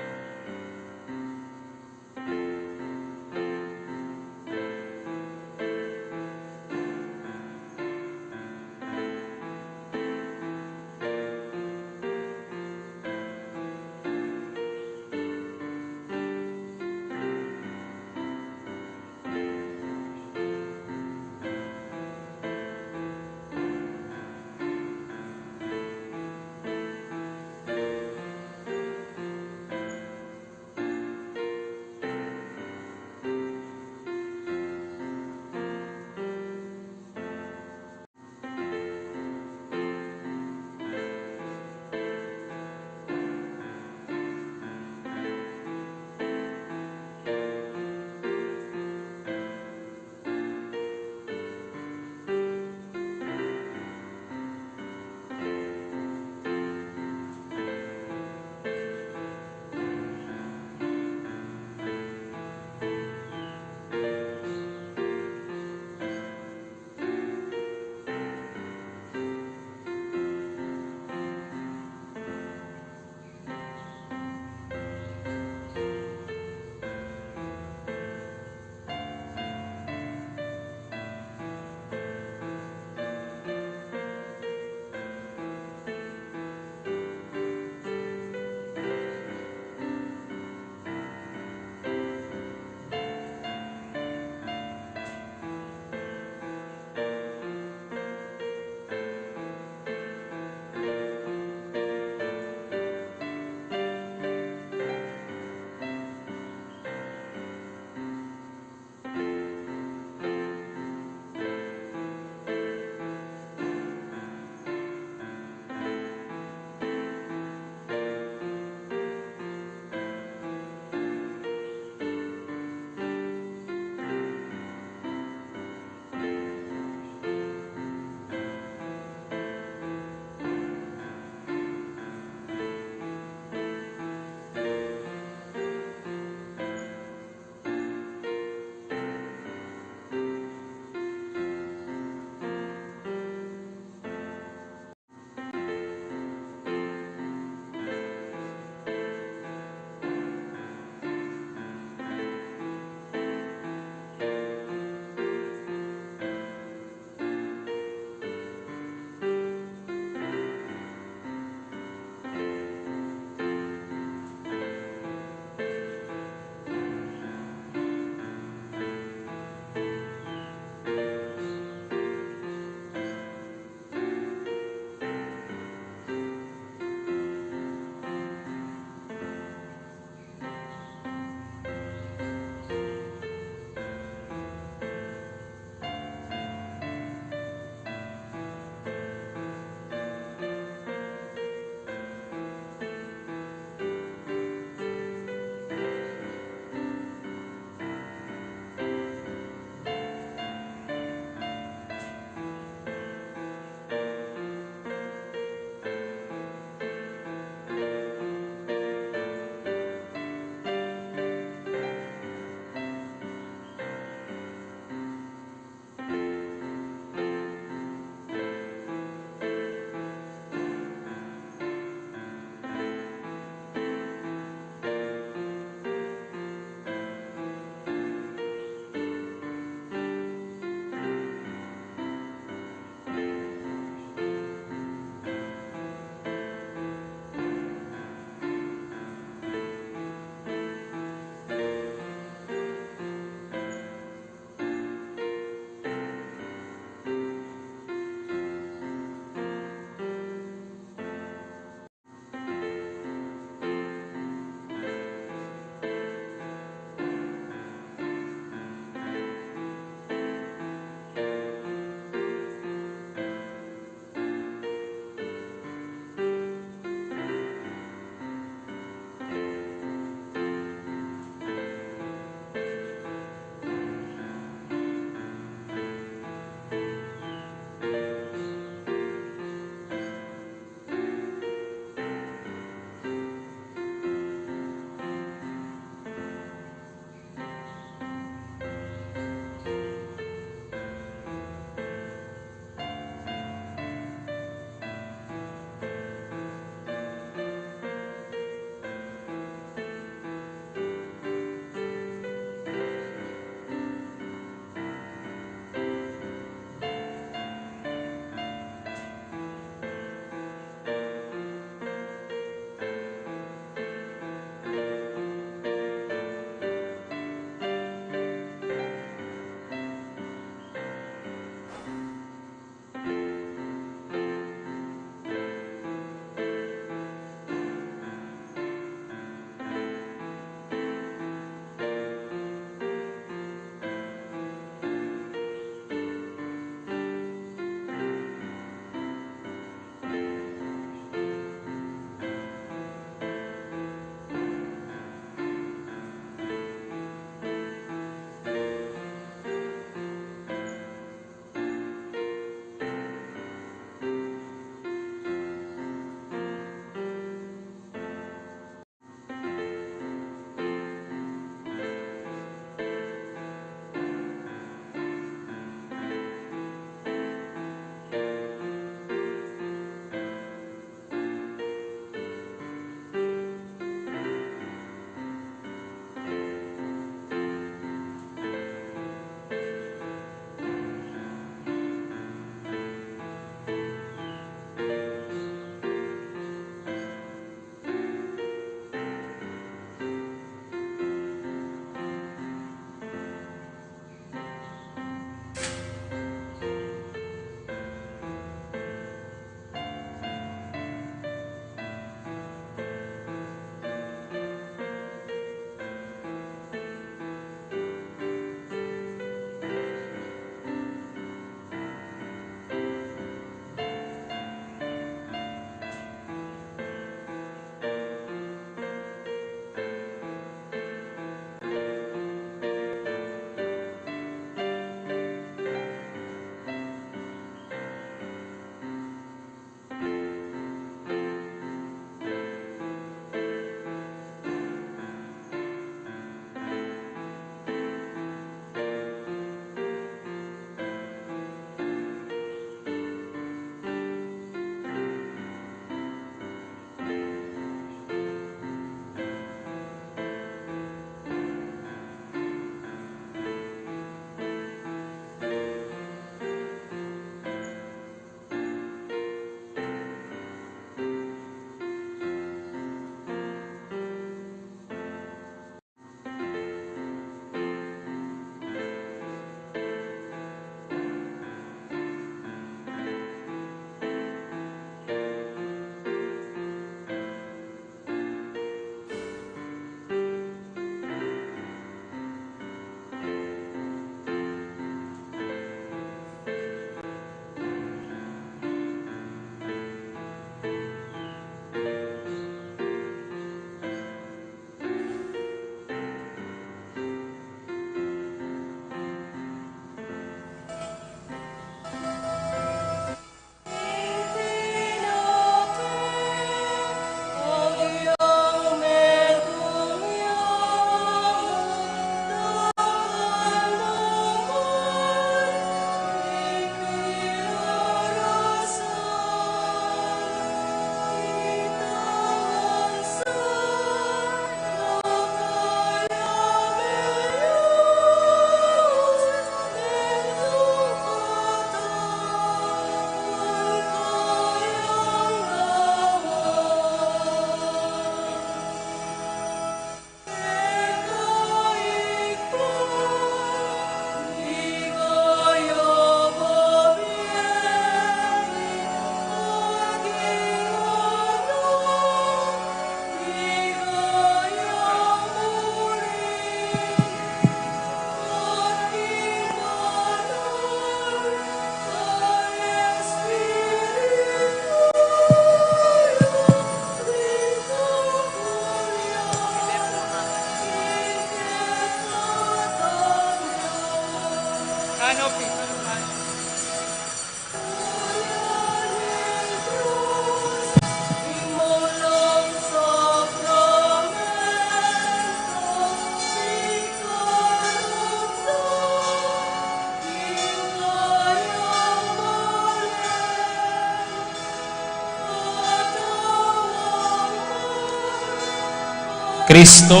Kristo,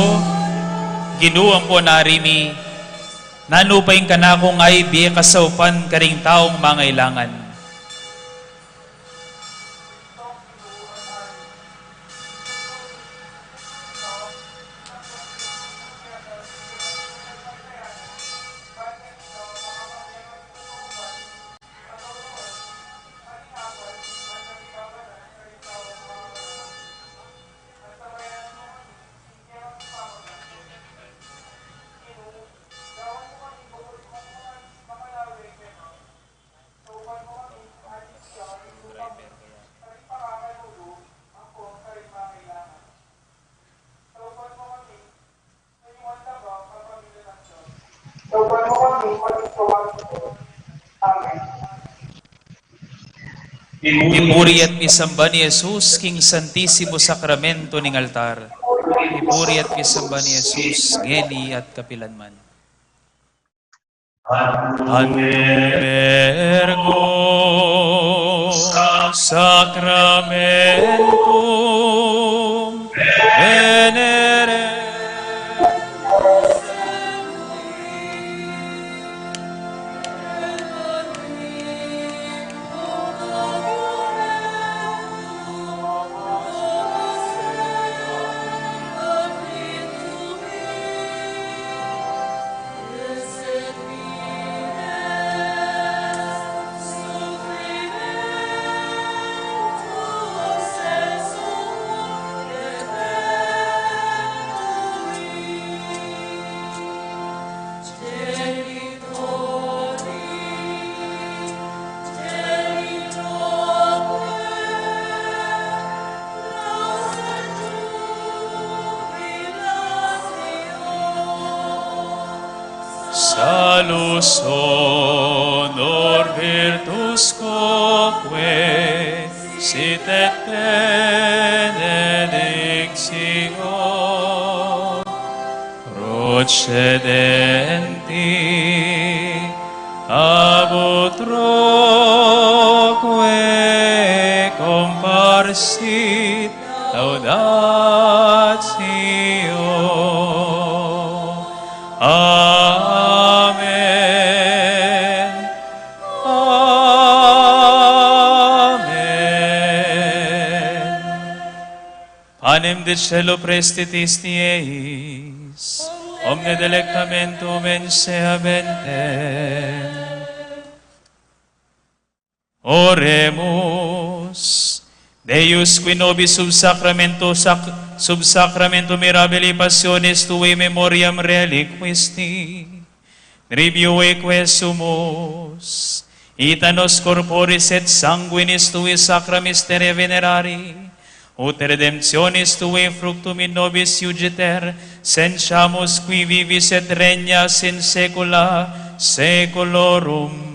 Ginu ampon Ari mi, nanu pa ing kanakung aibie kasaupan karing taung mangailangan? Pipuri at pisamban i Jesus king Santisimo Sakramento ning altar. Pipuri at pisamban i Jesus ngeni at kapilan man. An Virgo Sacramentum venere. Salus honor virtus quoque sit et benedictio procedenti ab utroque comparsit laudatio. Amen. Amen. Panem de caelo prestitis dieis, omne delectamentum mensa habentem. Oremus. Deus, qui nobis sub sacramento sac-, sub sacramentum mirabili passionis tuae memoriam reliquisti, trivium quesumus, ita nos corporis et sanguinis tui sacra mysteriae venerari, ut redemptionis tuae fructum in nobis iugiter, sentiamus qui vivis et regnas in saecula saeculorum.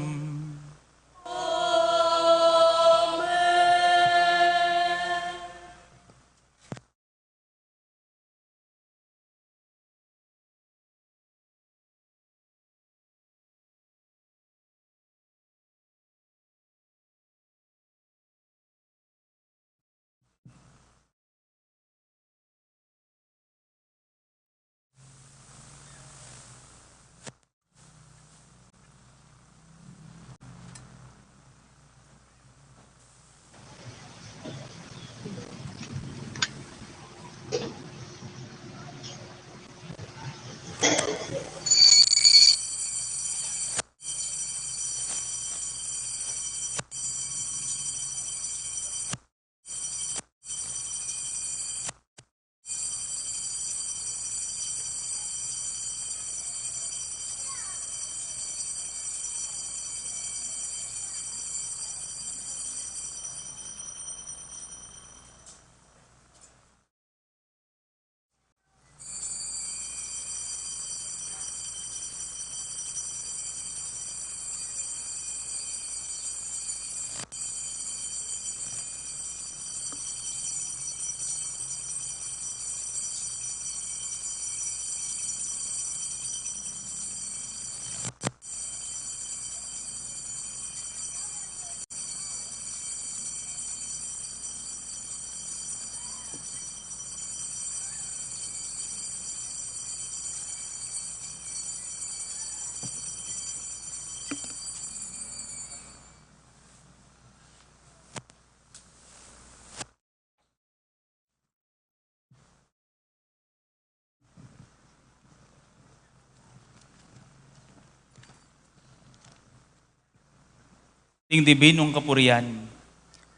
Ing dibinung kapurian.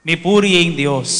Mipuri ya ing Dios.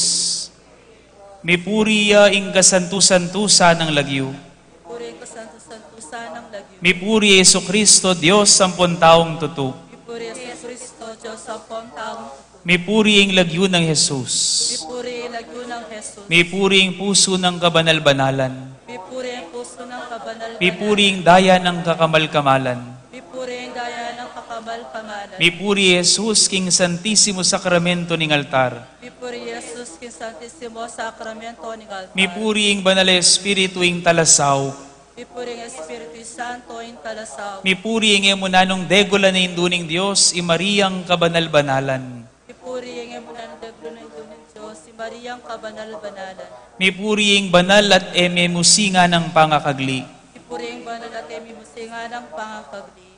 Mipuri ya ing kasantu-santusan nang lagyu. Mipuri ing kasantu-santusan nang lagyu. Mipuri ya Jesucristo, Dios ampon taung tutu. Mipuri ya Jesucristo, Dios ampon taung tutu. Mipuri ing lagyu nang Jesus. Mipuri ing lagyu nang Jesus. Mipuri ing pusu nang kabanal-banalan. Mipuri ing pusu nang kabanal-banalan. Mipuri ing daya nang kakamal-kamalan. Mipuri ing daya nang kakamal-kamalan. Mipuri Jesus king Santisimo Sakramento ning altar. Mipuri Jesus king Santisimo Sakramento ning altar. Mipuri ing Banal a Espiritu ing talasaup. Mipuri ing Espiritu Santo ing talasaup. Mipuri ing e mu nanung degula na Indu ning Dios, i Mariang kabanal-banalan. Mipuri ing e mu nanung degula na Indu ning Dios, i Mariang kabanal-banalan. Mipuri ing banal at e memusingan a pangakagli. Mipuri ing banal at e memusingan a pangakagli.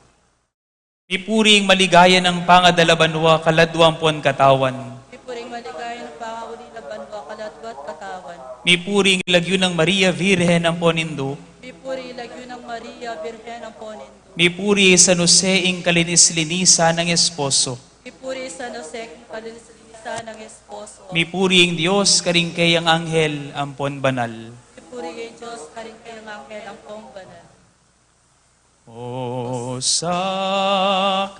Mipuri ing maligaya nang pangadala banua kaladwa ampon katawan. Mipuri ing maligaya nang pangauli na banua kaladwa at katawan. Mipuri ing lagyu nang Maria Virgen ampon Indu. Mipuri ing lagyu nang Maria Virgen ampon Indu. Mipuri i San Jose ing kalinis-linisan nang esposo. Mipuri i San Jose ing kalinis-linisan nang esposo. Mipuri ing Dios karing keyang anghel ampon banal. Mipuri ing Dios karing keyang anghel ampon banal. O Sakramen-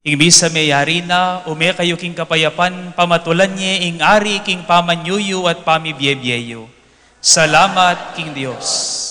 Ing misa meyari na, ume kayu king kapayapan, pamatulan ye ing ari king pamanyuyu at pamibie-bie yu. Salamat king Dios.